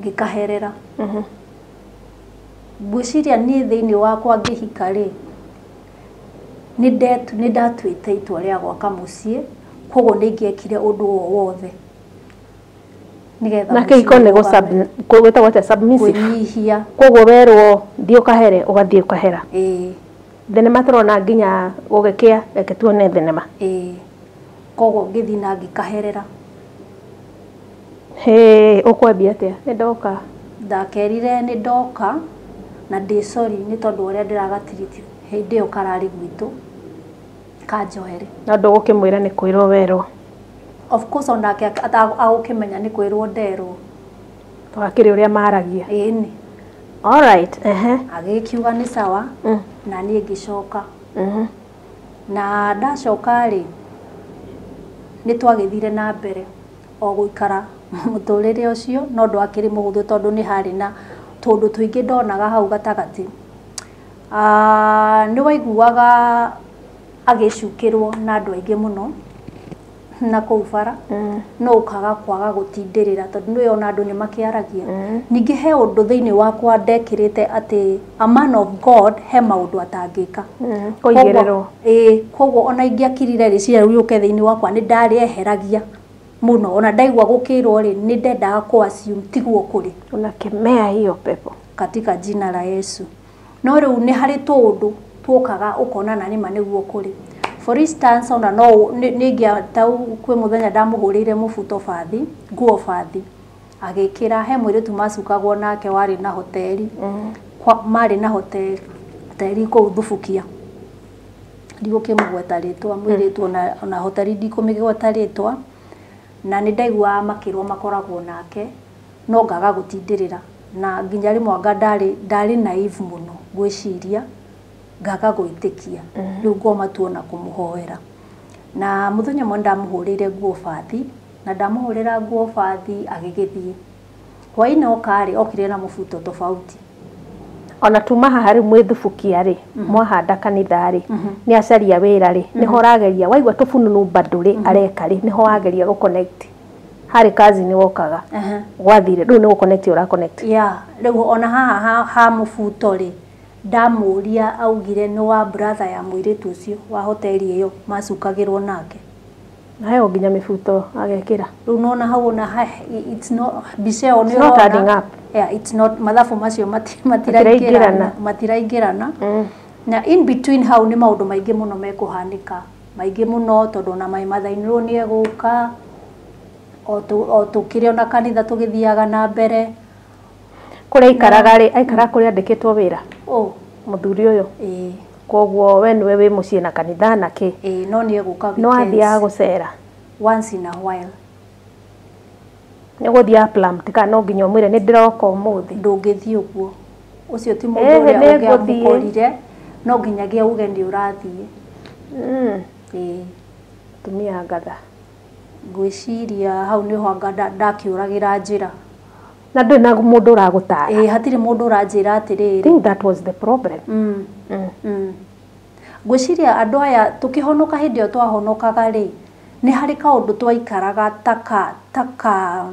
ngĩkaherera. Ngwĩciria niĩ thĩinĩ wakwa ngĩhika rĩ, nĩ ndatuĩte itua rĩa gwaka mũciĩ, koguo nĩ ingĩekire ũndũ o wothe. Na kĩhiko nĩ gwĩtagwo atĩa? Submissive. Kwĩnyihia. Koguo werwo thiĩ ũkahere, ũgathiĩ ũkahera. Thenema tũrona nginya gũgĩkĩa, reke tuone thenema. Koguo ngĩthiĩ na ngĩkaherera. Hĩ, ũkwambia atĩa? Nĩ ndoka. Ndakerire nĩ ndoka na ndĩ sorry nĩ tondũ ũrĩa ndĩragatiriti hĩndĩ ĩyo kararĩ gwitũ kanjohere. Na ndũgũkĩmwĩra nĩ kwĩrwo werwo. Of course onake agũkĩmenya nĩ kwĩrwo nderwo. Twakĩrĩ ũrĩa maragia. Ĩni. All right. Agĩkiuga nĩ sawa na niĩ ngĩcoka. Na ndacoka rĩ, nĩ twagĩthire na mbere o gũikara mũtũrĩre ũcio, no ndwakĩrĩ mũhũthũ tondũ nĩ harĩ na tũndũ tũingĩ ndonaga hau gatagatĩ. Nĩ waiguaga agĩcukĩrwo na andũ aingĩ mũno na kũu bara, no ũkaga kwaga gũtindĩrĩra tondũ nĩwe ona andũ nĩ makĩaragia. Ningĩ he ũndũ thĩinĩ wakwa ndekĩrĩte atĩ a man of God he maũndũ atangĩka. Kũigĩrĩrwo. Koguo ona ingĩakirire rĩciria rĩu rĩũke thĩinĩ wakwa nĩ ndarĩeheragia mũno. Ona ndaigua gũkĩrwo rĩ, nĩ ndendaga kũ assume tiguo kũrĩ. Unakemea hiyo pepo katika jina la Yesu. No rĩu nĩ harĩ tũũndũ tuokaga ũkona na nĩma nĩguo kũrĩ. For instance, ona no nĩ tau kwĩ mũthenya ndamũhũrĩire mũbuto bathi, nguo bathi. Agĩkĩra he mũirĩtu macukagwo nake warĩ na hoteli. Marĩ na hoteli kũu Thubukia. Ndigũkĩmũgweta rĩtwa mũirĩtu ona hoteli ndikũmĩgweta rĩtwa. Na nĩ ndaiguaga makĩrwo makoragwo nake, no ngaga gũtindĩrĩra. Na nginya rĩmwe anga ndarĩ naive mũno ngwĩciria ngaga gwĩtĩkia. Rĩu ngoma tuona kũmũhoera. Na mũthenya ũmwe ndamũhũrĩire nguo bathi, na ndamũhũrĩra nguo bathi agĩgĩthiĩ. Hwaĩ-inĩ oka rĩ, okire na mũbuto tofauti. Ona tuma haha rĩu mwĩ Thubukia rĩ, mwahanda kanitha rĩ, nĩ acaria wĩra rĩ, nĩho ũrageria, waigua tũbununu bado rĩ, areka rĩ, nĩho wageria gũ connect. Harĩ kazi nĩ wokaga. Gwathire, rĩu nĩ gũ connect ũra connect. Yeah, rĩu ona haha ha mũbuto rĩ, ndamũria augire nĩ wa brother ya mũirĩtu ũcio wa hoteli ĩyo macukagĩrwo nake. Na heo nginya mĩbuto agekĩra. Rĩu nona hau ona it's not mbica ĩyo nĩ It's not adding up. Yeah, it's not mathabu macio matiraingĩrana, matiraingĩrana. Na in between hau nĩ maũndũ maingĩ mũno mekũhanĩka. Maingĩ mũno tondũ ona my mother in law nĩ egũka. O tũkĩrĩ ona kanitha tũgĩthiaga na mbere. Kũrĩa aikaraga rĩ, aikaraga kũrĩa andĩkĩtwo wĩra. Mũthuri ũyũ. Koguo we nĩwe wĩ mũciĩ na kanitha na kĩ. No nĩ egũka weekends. No athiaga gũcera. Once in a while. Nĩ gũthiaga plum, kana no nginya ũmwĩre nĩ ndĩroka ũmũthĩ. Ndũngĩthiĩ ũguo. Ũcio ti mũndũ ũrĩa ũngĩamũkorire, no nginyagia uge nĩ ũrathiĩ. Tumia ngatha. Ngwĩciria hau nĩho anga ndakĩũragĩra njĩra. Na ndũrĩ na mũndũ ũragũtara. Ĩĩ, hatirĩ mũndũ ũranjĩra atĩrĩrĩ. I think that was the problem. Ngwĩciria andũ aya tũkĩhonoka hĩndĩ ĩyo twahonokaga rĩ, nĩ harĩ kaũndũ twaikaraga taka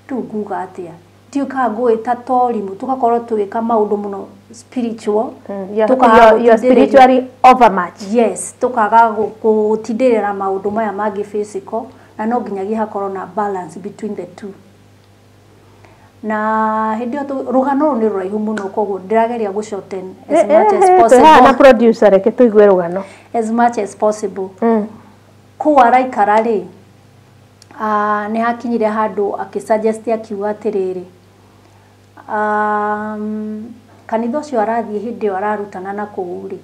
rĩu nguga atĩa, ndiũĩ kana ngũĩta torimũ, tũgakorwo tũgĩka maũndũ mũno spiritual. You're spiritually overmatched. Yes, tũkaga gũtindĩrĩra maũndũ maya mangĩ physical, na no nginyagia hakorwo na balance between the two. Na hĩndĩ ĩyo rũgano rũu nĩ rũraihu mũno, koguo ndĩrageria gũ shorten as much as possible. Na producer, reke tũigue rũgano. As much as possible. Kũu araikara rĩ, nĩ hakinyire handũ akĩsuggest akiuga atĩrĩrĩ, kanitha ũcio arathiĩ hĩndĩ ĩyo ararutana na kũu rĩ,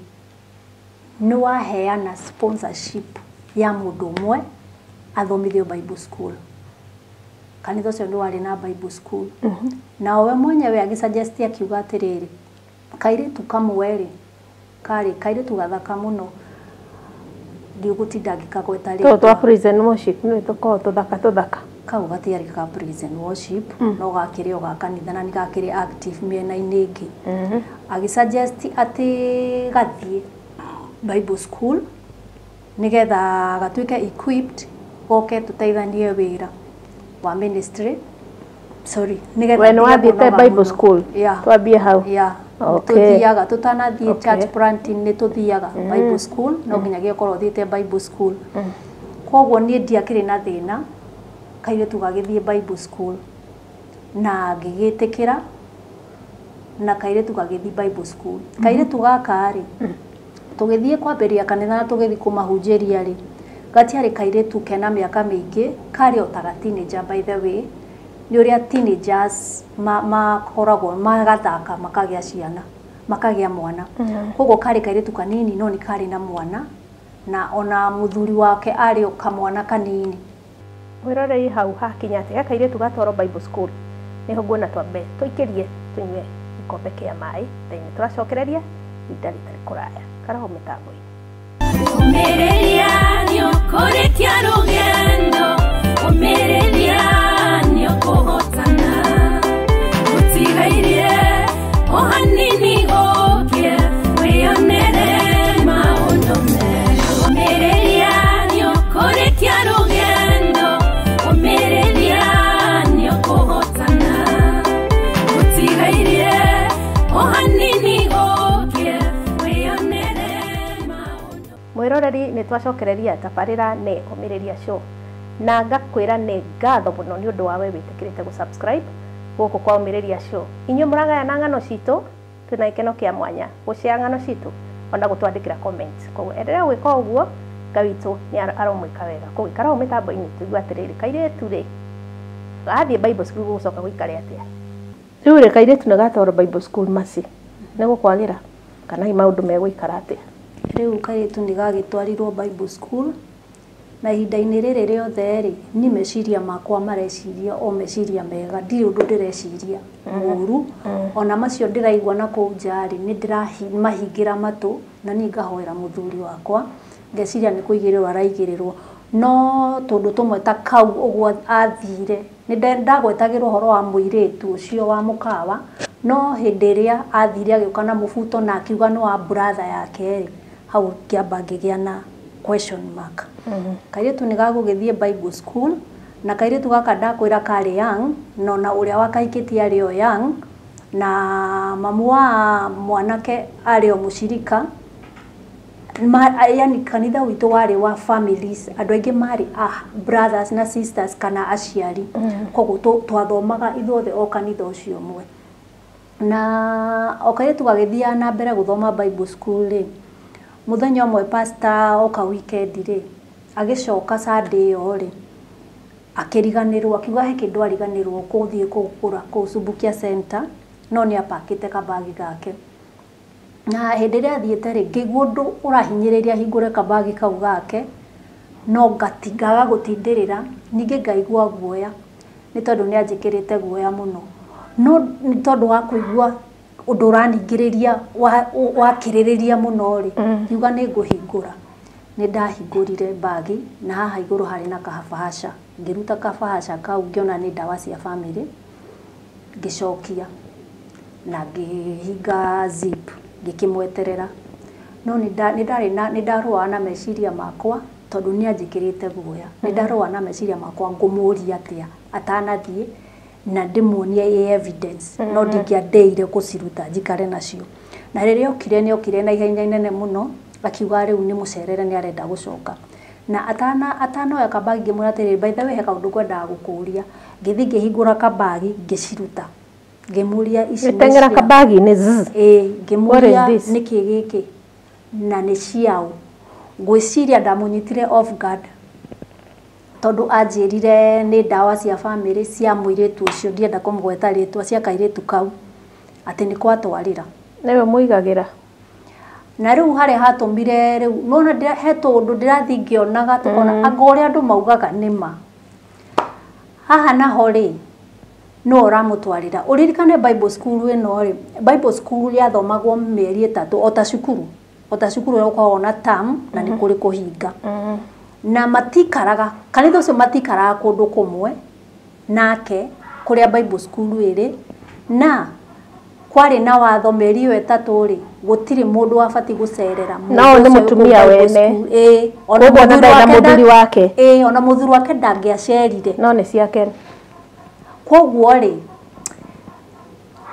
nĩ waheana sponsorship ya mũndũ ũmwe athomithio Bible school. Kanitha ũcio nĩ warĩ na Bible school. Na we mwenyewe agĩsuggest akiuga atĩrĩrĩ, kairĩtu kamwe rĩ, karĩ kairĩtu gathaka mũno, ndigũtinda ngĩkagweta Tũtũ twa rĩtwa. prison worship nĩ tũkoragwo tũthaka tũthaka. Kau gatiarĩ ka prison worship, no gakĩrĩ o ga kanitha na nĩ gakĩrĩ active mĩena-inĩ ĩngĩ. Agĩsuggest atĩ gathiĩ Bible school nĩgetha gatuĩke equipped goke tũteithanie wĩra wa ministry. Sorry, nĩgetha We nĩ ndige wathiĩte kũnoga Bible mũno. school? Yeah. Twambie hau. Yeah. Okay. Tũthiaga tũtanathiĩ church planting nĩ tũthiaga Bible school, no nginyagia ũkorwo ũthiĩte Bible school. Koguo niĩ ndiakĩrĩ na thĩna kairĩtu gagĩthiĩ Bible school, na ngĩgĩtĩkĩra na kairĩtu gagĩthiĩ Bible school. Kairĩtu gaka rĩ, tũgĩthiĩ kwambĩrĩria kanitha na tũgĩthiĩ kũmahunjĩria rĩ, gatiarĩ kairĩtu kena mĩaka mĩingĩ, karĩ o ta ga teenager by the way, nĩ ũrĩa teenagers makoragwo magathaka makagĩa ciana, makagĩa mwana. Koguo karĩ kairĩtu kanini no nĩ karĩ na mwana, na ona mũthuri wake arĩ o kamwana kanini. Mwĩroreri, hau hakinya atĩ gakairĩtu gatwarwo Bible school, nĩho nguona twambe tũikĩrie tũnyue gĩkombe kĩa maĩ, then tũracokereria ihinda rĩtarĩ kũraya. Karaho mĩtambo-inĩ. Ũmĩrĩria nĩũkũrĩkia rũgendo, ũmĩrĩria nĩũkũhotana. Gũtigairie o hanini gũkĩe, wĩyonere maũndũ merũ. Ũmĩrĩria nĩũkũrĩkia rũgendo, ũmĩrĩria nĩũkũhotana. Gũtigairie o hanini gũkĩe, wĩyonere maũndũ. Mwĩroreri, nĩ twacokereria tabarĩra nĩ Ũmĩrĩria Show, na ngakwĩra nĩ ngatho mũno nĩ ũndũ wa we wĩtĩkĩrĩte gũ-subscribe gũkũ kwa Ũmĩrĩria Show. Inyuĩ mũragayana ng'ano citũ, twĩna gĩkeno kĩa mwanya gũshare ng'ano citũ ona gũtwandĩkĩra comment. Koguo endelea gwĩka ũguo, Ngai witũ nĩ aromwĩka wega. Koguo ikara hau mĩtambo-inĩ tũigue atĩrĩrĩ, kairĩtu rĩ gathiĩ Bible school gũgũcoka gũikare atĩa. Rĩu rĩ, kairĩtu nĩ gatwarwo Bible school, maci nĩ gũkwagĩra kana hihi maũndũ megũikara atĩa? Rĩu kairĩtu nĩ gagĩtwarirwo Bible school, na ihinda-inĩ rĩrĩ rĩothe rĩ, ni meciria makwa mareciria o meciria mega, ndirĩ ũndũ ndĩreciria mũru. Ona macio ndĩraigua na kũu nja rĩ, nĩ ndĩramahingĩra matũ na niĩ ngahoera mũthuri wakwa, ngeciria nĩ kũigĩrĩrwo araigĩrĩrwo. No tũndũ tũmwe ta kau ũguo athire, nĩ ndagwetagĩrwo ũhoro wa mũirĩtu ũcio wa mũkawa, no hĩndĩ ĩrĩa athire agĩũka na mũbuto na akiuga nĩ wa brother yake rĩ, hau ngĩamba ngĩgĩa na question mark. Kairĩtu nĩ gagũgĩthiĩ Bible school, na kairĩtu gaka ndakwĩra karĩ young, na ona ũrĩa wakahikĩtie arĩ o young, na mamu wa mwanake arĩ o mũcirika. Yani kanitha witũ warĩ wa families, andũ aingĩ marĩ brothers na sisters kana aciari. Koguo twathomaga ithuothe o kanitha ũcio ũmwe. Na o kairĩtu gagĩthiaga na mbere gũthoma Bible school rĩ, mũthenya ũmwe pastor oka weekend rĩ, agĩcoka Sunday ĩyo rĩ, akĩriganĩrwo, akiuga he kĩndũ ariganĩrwo kũthiĩ kũgũra kũu Subukia Center, no nĩ apakĩte kabagi gake. Na hĩndĩ ĩrĩa athiĩte rĩ, ngĩigua ũndũ ũrahinyĩrĩria hingũre kabagi kau gake, no ngaga gũtindĩrĩra, ningĩ ngaigua guoya, nĩ tondũ nĩ anjĩkĩrĩte guoya mũno. No nĩ tondũ wa kũigua ũndũ ũraningĩrĩria wakĩrĩrĩria mũno rĩ, ngiuga nĩ ngũhingũra. Nĩ ndahingũrire bagi na haha igũrũ harĩ na kabahasha. Ngĩruta kabahasha kau ngĩona nĩ ndawa cia family. Ngĩcokia na ngĩhinga zip, ngĩkĩmweterera. No nĩ ndarũaga na meciria makwa tondũ nĩ anjĩkĩrĩte guoya. Nĩ ndarũaga na meciria makwa ngũmũria atĩa atanathiĩ na ndĩmuonie ĩ evidence, no ndingĩandeire gũciruta njikare nacio. Na rĩrĩa okire, nĩ okire na ihenya inene mũno, akiuga rĩu nĩ mũcerere, nĩ arenda gũcoka. Na atanoya kabagi ngĩmwĩra atĩrĩrĩ, "By the way, he kaũndũ ngwendaga gũkũria." Ngĩthiĩ ngĩhingũra kabagi, ngĩciruta, ngĩmũria ici nĩ Gĩteng'era cia kabagi-inĩ zzz. Ĩĩ, ngĩmũria What is this? nĩkĩ gĩkĩ na nĩ ciaũ. Ngwĩciria ndamũnyitire off guard tondũ anjĩrire nĩ ndawa cia bamĩrĩ cia mũirĩtu ũcio, ndienda kũmũgweta rĩtwa, cia kairĩtu kau, atĩ nĩ kwatwarĩra. Nĩwe mũigagĩra. Na rĩu harĩa hatũmire rĩu nona he tũũndũ ndĩrathiĩ ngĩonaga tũkona anga ũrĩa andũ maugaga nĩ ma haha naho rĩ, no ũramũtwarĩra. Ũririkane Bible school ĩno rĩ, Bible school yathomagwo mĩeri 3 o ta cukuru, o ta cukuru ũrĩa ũkoragwo na term na nĩ kũrĩ kũhinga. Na matikaraga kanitha ũcio, matikaraga kũndũ kũmwe nake kũrĩa Bible school ĩrĩ, na kwarĩ na watho mĩeri ĩyo 3 rĩ, gũtirĩ mũndũ wabatiĩ gũcerera No nĩ mũndũ ũcio wĩ kũu mũtumia Bible wene. school. Ĩĩ, ona Koguo ona mũthuri ndarĩ na wake mũthuri wake. Ĩĩ, ona mũthuri wake ndangĩacerire. No nĩ ciake. Koguo rĩ,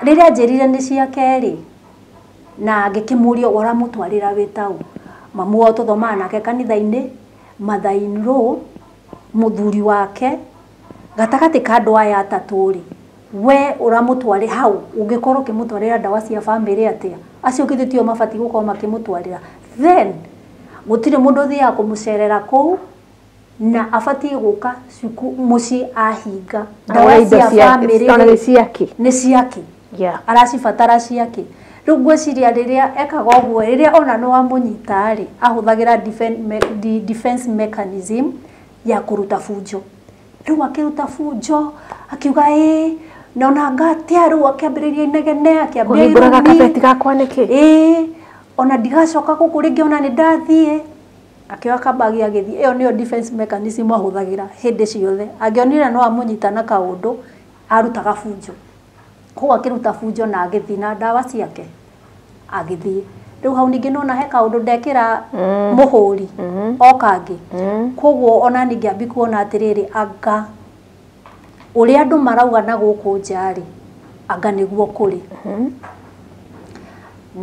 rĩrĩa anjĩrire nĩ ciake rĩ, na ngĩkĩmũria ũramũtwarĩra wĩ taũ, mamu wao tũthomaga nake kanitha-inĩ, mother in law, mũthuri wake, gatagatĩ ka andũ aya atatũ rĩ, we ũramũtwarĩ hau ũngĩkorwo ũkĩmũtwarĩra ndawa cia bamĩrĩ atĩa? Acio githĩ tio mabatiĩ gũkorwo makĩmũtwarĩra? Then gũtirĩ mũndũ ũthiaga kũmũcerera kũu, na abatiĩ gũka mũciĩ ahinga. Ndawa Indo cia bamĩrĩ ona rĩ, nĩ ciake. Nĩ ciake. Aracibatara ciake. Rĩu ngwĩciria rĩrĩa ekaga ũguo, rĩrĩa ona nĩ wamũnyita rĩ, ahũthagĩra defense mechanism ya kũruta bunjo. Rĩu akĩruta bunjo, akiuga ĩĩ nona ngatia, rĩu akĩambĩrĩria inegene, akĩambia Kũhingũraga irumi. kabeti gakwa nĩkĩ? Ĩĩ, ona ndigacoka gũkũ rĩngĩ, ona nĩ ndathiĩ. Akĩoya kabagi agĩthiĩ. Ĩyo nĩyo defense mechanism ahũthagĩra hĩndĩ ciothe. Angĩonire no amũnyita na kaũndũ, arutaga bunjo. Koguo akĩruta bunjo na agĩthiĩ na ndawa ciake, agĩthiĩ. Rĩu hau ningĩ nona he kaũndũ ndekĩra mũhũri o kangĩ. Koguo ona ningĩ ambia kuona atĩrĩrĩ, anga ũrĩa andũ marauga na gũkũ nja rĩ, anga nĩguo kũrĩ.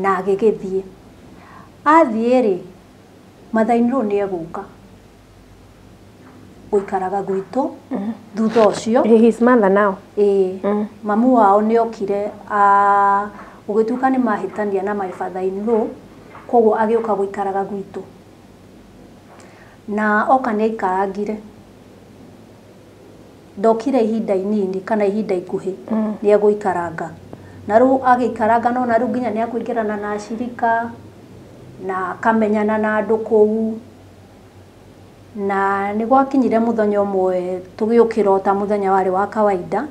Na agĩgĩthiĩ. Athiĩ rĩ, mother-in-law nĩ egũka gũikaraga gwitũ thutha ũcio. His mother now. Ĩĩ, mamu wao nĩ okire, gũgĩtuĩka nĩ mahĩtania na my father in law, koguo agĩũka gũikaraga gwitũ. Na oka nĩ aikarangire, ndokire ihinda inini kana ihinda ikuhĩ, nĩ egũikaranga. Na rĩu agĩikaranga nona rĩu nginya nĩ akũingĩrana na acirika na akamenyana na andũ kũu. Na nĩ gwakinyire mũthenya ũmwe tũgĩũkĩra o ta mũthenya warĩ wa kawaida,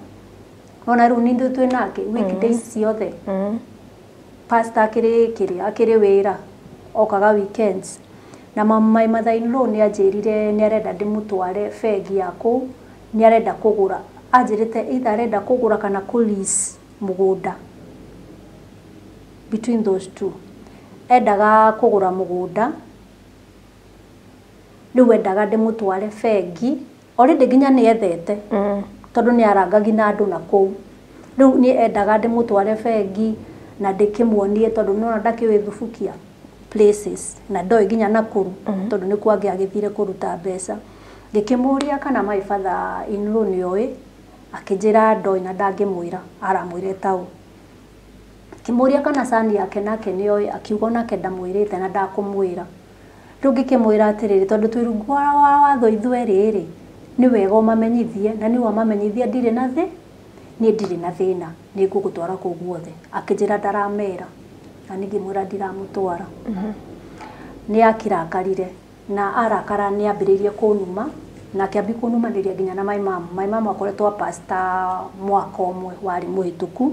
ona rĩu nĩ ithuĩ twĩ nake weekdays ciothe. Pastor akĩrĩ kĩrĩa akĩrĩ wĩra, okaga weekends. Na my mother in law nĩ anjĩrire nĩ arenda ndĩmũtware bengi ya kũu, nĩ arenda kũgũra. Anjĩrĩte either arenda kũgũra kana kũ lease mũgũnda, between those two. Endaga kũgũra mũgũnda, rĩu endaga ndĩmũtware bengi. Already nginya nĩ ethete tondũ nĩ arangagi na andũ na kũu. Rĩu nĩ endaga ndĩmũtware bengi na ndĩkĩmuonie, tondũ nĩwona ndakĩũĩ Thubukia places na ndoĩ nginya Nakuru, tondũ nĩkuo angĩ agĩthire kũruta mbeca. Ngĩkĩmũria kana my father in law nĩoĩ, akĩnjĩra ndoĩ na ndangĩmwĩra, aramwĩra taũ. Ngĩmũria kana son yake nake nĩoĩ, akiuga onake ndamwĩrĩte na ndakũmwĩra. Rĩu ngĩkĩmwĩra atĩrĩrĩ, tondũ twĩ rungu wa watho ithuerĩ rĩ, nĩ wega ũmamenyithie, na nĩ wamamenyithia ndirĩ na thĩ niĩ ndirĩ na thĩna, nĩ ngũgũtwara kũu guothe. Akĩnjĩra ndaramera, na niĩ ngĩmwĩra ndiramũtwara. Nĩ akĩrakarire, na arakara nĩ ambĩrĩirie kũnuma, na akĩambia kũnumanĩria nginya na my mom. My mom akoretwo a pastor mwaka ũmwe warĩ mũhĩtũku.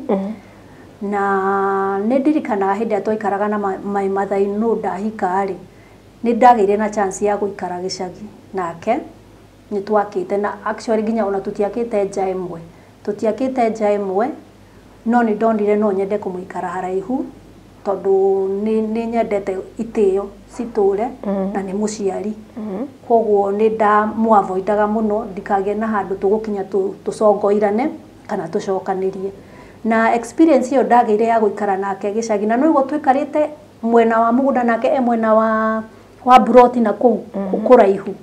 Na nĩ ndirikanaga hĩndĩ ĩrĩa twaikaraga na my mother in law ndahika rĩ, nĩ ndagĩire na chance ya gũikara gĩcagi nake. Nĩ twakĩte na actually nginya ona tũtiakĩte nja ĩmwe, tũtiakĩte nja ĩmwe. No nĩ ndonire no nyende kũmũikara haraihu tondũ nĩ nyendete itĩo citũre na nĩ mũciari. Koguo nĩ ndamũavoidaga mũno ndikagĩe na handũ tũgũkinya tũcongoirane kana tũcokanĩrie. Na experience ĩyo ndagĩire ya gũikara nake gĩcagi, na nĩguo tũikarĩte mwena wa mũgũnda nake e mwena wa buroti na kũu kũraihu,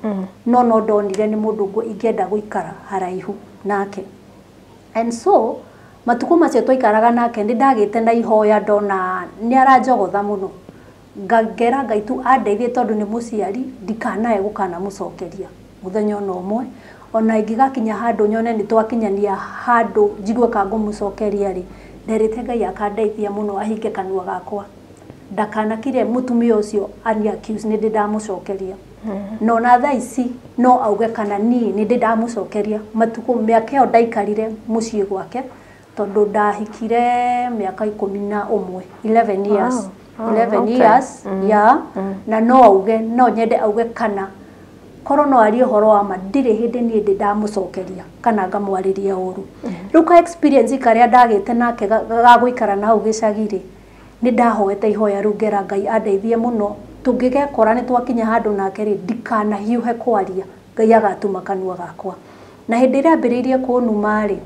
no no ndonire nĩ mũndũ ingĩenda gũikara haraihu nake. And so matukũ macio twaikaraga nake nĩ ndagĩte na ihoya, ndona nĩ aranjogotha mũno, ngera Ngai tu andeithie tondũ nĩ mũciari, ndikanae gũkanamũcokeria mũthenya ona ũmwe. Ona ingĩgakinya handũ nyone nĩ twakinyania handũ njigue ka ngũmũcokeria rĩ, nderĩte Ngai akandeithia mũno ahinge kanua gakwa ndakanakire mũtumia ũcio ani accuse nĩ ndĩ ndamũcokeria. No na thaa ici no auge kana niĩ nĩ ndĩ ndamũcokeria matukũ mĩaka ĩyo ndaikarire mũciĩ gwake, tondũ ndahikire mĩaka 11, 11 years. Oh, 11 okay. years, yeah. Na no auge, no nyende auge kana korwo no arie ũhoro wa ma, ndirĩ hĩndĩ niĩ ndĩ ndamũcokeria kana ngamwarĩria ũru. Rĩu ka experience karĩa ndagĩte nake ga gũikara na hau gĩcagi rĩ, nĩ ndahoete ihoya rĩu ngera Ngai andeithie mũno, tũngĩgekora nĩ twakinya handũ nake rĩ, ndikanahiũhe kwaria, Ngai agatuma kanua gakwa. Na hĩndĩ ĩrĩa ambĩrĩirie kũnuma rĩ,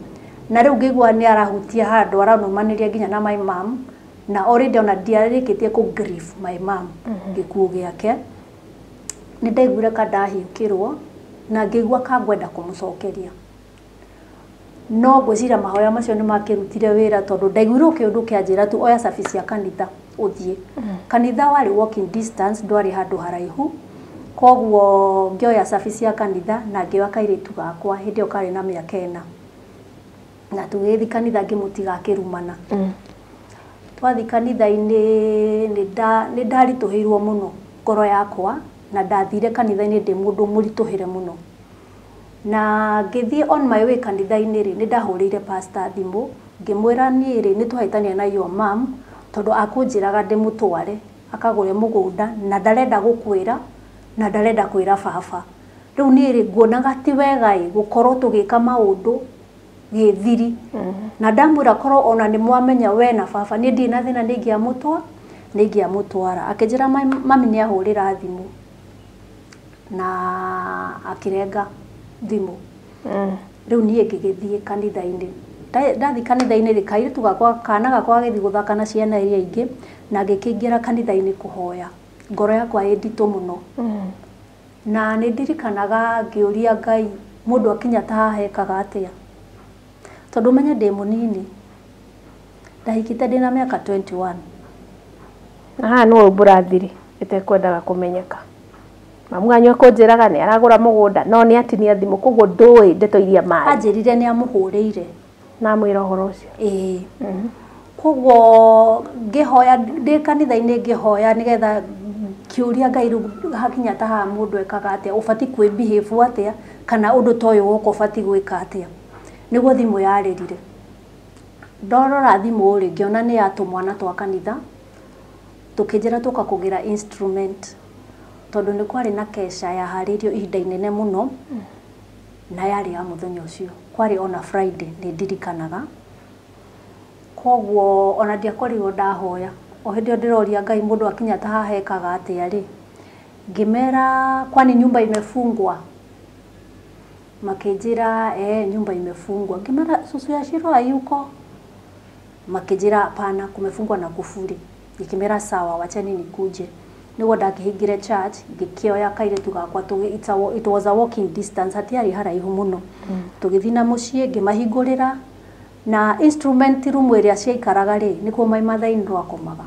na rĩu ngĩigua nĩ arahutia handũ aranumanĩria nginya na my mom, na already ona ndiarĩkĩtie kũ grieve my mom gĩkuũ gĩake, nĩ ndaiguire ka ndahiũkĩrwo na ngĩigua ka ngwenda kũmũcokeria. No ngwĩciria mahoya macio nĩ makĩrutire wĩra, tondũ ndaiguire kĩũndũ kĩanjĩra tu oya cabi cia kanitha ũthiĩ. Kanitha warĩ walking distance, ndwarĩ handũ haraihu, koguo ngĩoya cabi cia kanitha na ngĩoya kairĩtu gakwa hĩndĩ ĩyo karĩ na mĩaka 4, na tũgĩthiĩ kanitha ngĩmũtiga akĩrumana. Twathiĩ kanitha-inĩ nĩ ndaritũhĩirwo mũno ngoro yakwa, na ndathire kanitha-inĩ ndĩ mũndũ mũritũhĩre mũno. Na ngĩthiĩ on my way kanitha-inĩ rĩ, nĩ ndahũrĩire pastor thimũ ngĩmwĩra niĩ rĩ nĩ twahĩtania na your mom, tondũ akũnjĩraga ndĩmũtware akagũre mũgũnda na ndarenda gũkwĩra na ndarenda kwĩra baba. Rĩu niĩ rĩ nguonaga ti wega ĩ gũkorwo tũgĩka maũndũ gĩthiri. Na ndamwĩra korwo ona nĩ mwamenya we na baba, niĩ ndirĩ na thĩna, nĩ ingĩamũtwara. Akĩnjĩra mami nĩ ahũrĩra thimũ na akĩrenga thimũ. Rĩu niĩ ngĩgĩthiĩ kanitha-inĩ. Ndathiĩ kanitha-inĩ rĩ, kairĩtu gakwa, kana gakwa gagĩthiĩ gũthaka na ciana iria ingĩ, na ngĩkĩingĩra kanitha-inĩ kũhoya. Ngoro yakwa ĩ nditũ mũno. Na nĩ ndirikanaga ngĩũria Ngai, mũndũ akinya ta haha ekaga atĩa? Tondũ menye ndĩ mũnini, ndahikĩte ndĩna mĩaka 21. Na haha nĩwe umbũra thiri ĩtekwendaga kũmenyeka. Mamu wanyu akũnjĩraga nĩ aragũra mũgũnda no nĩ atinia thimũ, koguo ndũĩ ndeto iria marĩ. Anjĩrire nĩ amũhũrĩire. Na amwĩra ũhoro ũcio. Ĩĩ. Koguo ngĩhoya ndĩ kanitha-inĩ, ngĩhoya nĩgetha kĩũria Ngai rĩu hakinya ta haha mũndũ ekaga atĩa, ũbatiĩ kwĩ behave atĩa, kana ũndũ ta ũyũ woka ũbatiĩ gwĩka atĩa. Nĩguo thimũ yarĩrire. Ndarora thimũ rĩ, ngĩona nĩ ya tũmwana twa kanitha, tũkĩnjĩra tũka kũgĩra instrument, tondũ nĩ kwarĩ na kesha yaharĩirio ihinda inene mũno, na yarĩ ya mũthenya ũcio. Kwarĩ ona Friday nĩ ndirikanaga. Koguo ona ndiakorirwo ndahoya. O hĩndĩ ĩyo ndĩroria Ngai mũndũ akinya ta haha ekaga atĩa rĩ, ngĩmera kwani nyumba imefungwa? Makĩnjĩra nyumba imefungwa. Ngĩmera susu ya Shiro hayuko? Makĩnjĩra hapana, kumefungwa na kufuri. Ngĩkĩmera sawa, wacheni nikuje. Nĩguo ndakĩhingire church, ngĩkĩoya kairĩtu gakwa, it was a walking distance, hatiarĩ haraihu mũno. Tũgĩthiĩ na mũciĩ, ngĩmahingũrĩra, na instrument room ĩrĩa ciaikaraga rĩ, nĩkuo my mother in law akomaga.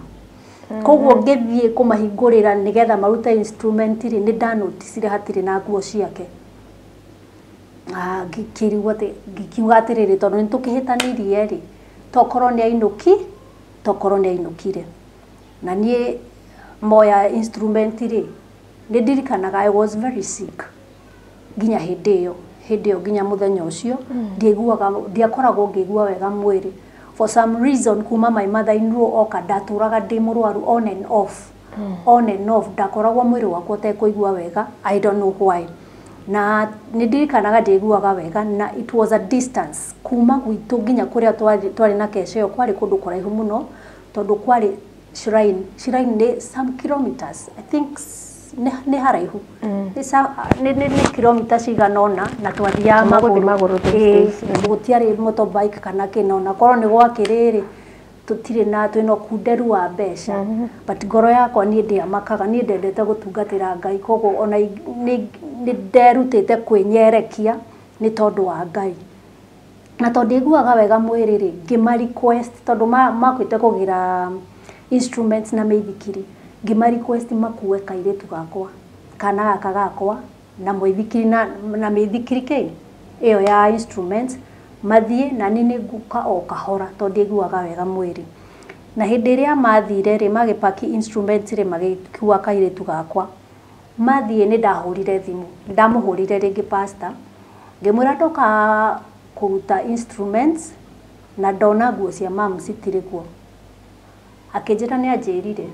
Koguo ngĩthiĩ kũmahingũrĩra nĩgetha marute instrument rĩ, nĩ ndanoticire hatirĩ na nguo ciake. Ngĩkĩrigwo atĩ, ngĩkiuga atĩrĩrĩ, tondũ nĩ tũkĩhĩtanirie rĩ, tokorwo nĩ ainũki, tokorwo nĩ ainũkire. Na niĩ moya instrument rĩ, nĩ ndirikanaga I was very sick nginya hĩndĩ ĩyo nginya mũthenya ũcio, ndiaiguaga, ndiakoragwo ngĩigua wega mwĩrĩ. For some reason kuma my mother in law oka, ndatũraga ndĩ mũrwaru on and off. On and off, ndakoragwo mwĩrĩ wakwa ũtekũigua wega, I don't know why. Na nĩ ndirikanaga ndĩguaga wega, na it was a distance kuma gwitũ nginya kũrĩa twarĩ na kesha ĩyo, kwarĩ kũndũ kũraihu mũno, tondũ kwarĩ shrine. Shrine nĩ some kilometers, I think nĩ haraihu, nĩ kilomita cigana ũna, na twathiaga magũrũ. Gũtiarĩ motorbike kana kĩna, ona korwo nĩ gwakĩrĩrĩ tũtirĩ na twĩna ũkunderu wa mbeca. But ngoro yakwa niĩ ndĩamakaga, niĩ ndendete gũtungatĩra Ngai, koguo ona nĩ nderutĩte kwĩnyerekia nĩ tondũ wa Ngai. Na tondũ ndiguaga wega mwĩrĩ rĩ, ngĩma request, tondũ makwĩte kũgĩra instruments na mĩithikiri, ngĩma request makue kairĩtu gakwa, kana gaka gakwa, na mũithikiri na mĩithikiri kĩ ĩyo ya instruments, mathiĩ na niĩ nĩngũka o kahora tondũ ndiguaga wega mwĩrĩ. Na hĩndĩ ĩrĩa mathire rĩ, magĩpaki instruments rĩ, magĩkua kairĩtu gakwa mathiĩ, nĩ ndahũrire thimũ, ndamũhũrire rĩngĩ pastor, ngĩmwĩra ndoka kũruta instruments na ndona nguo cia mamu citirĩ kuo. Akĩnjĩra nĩ anjĩrire.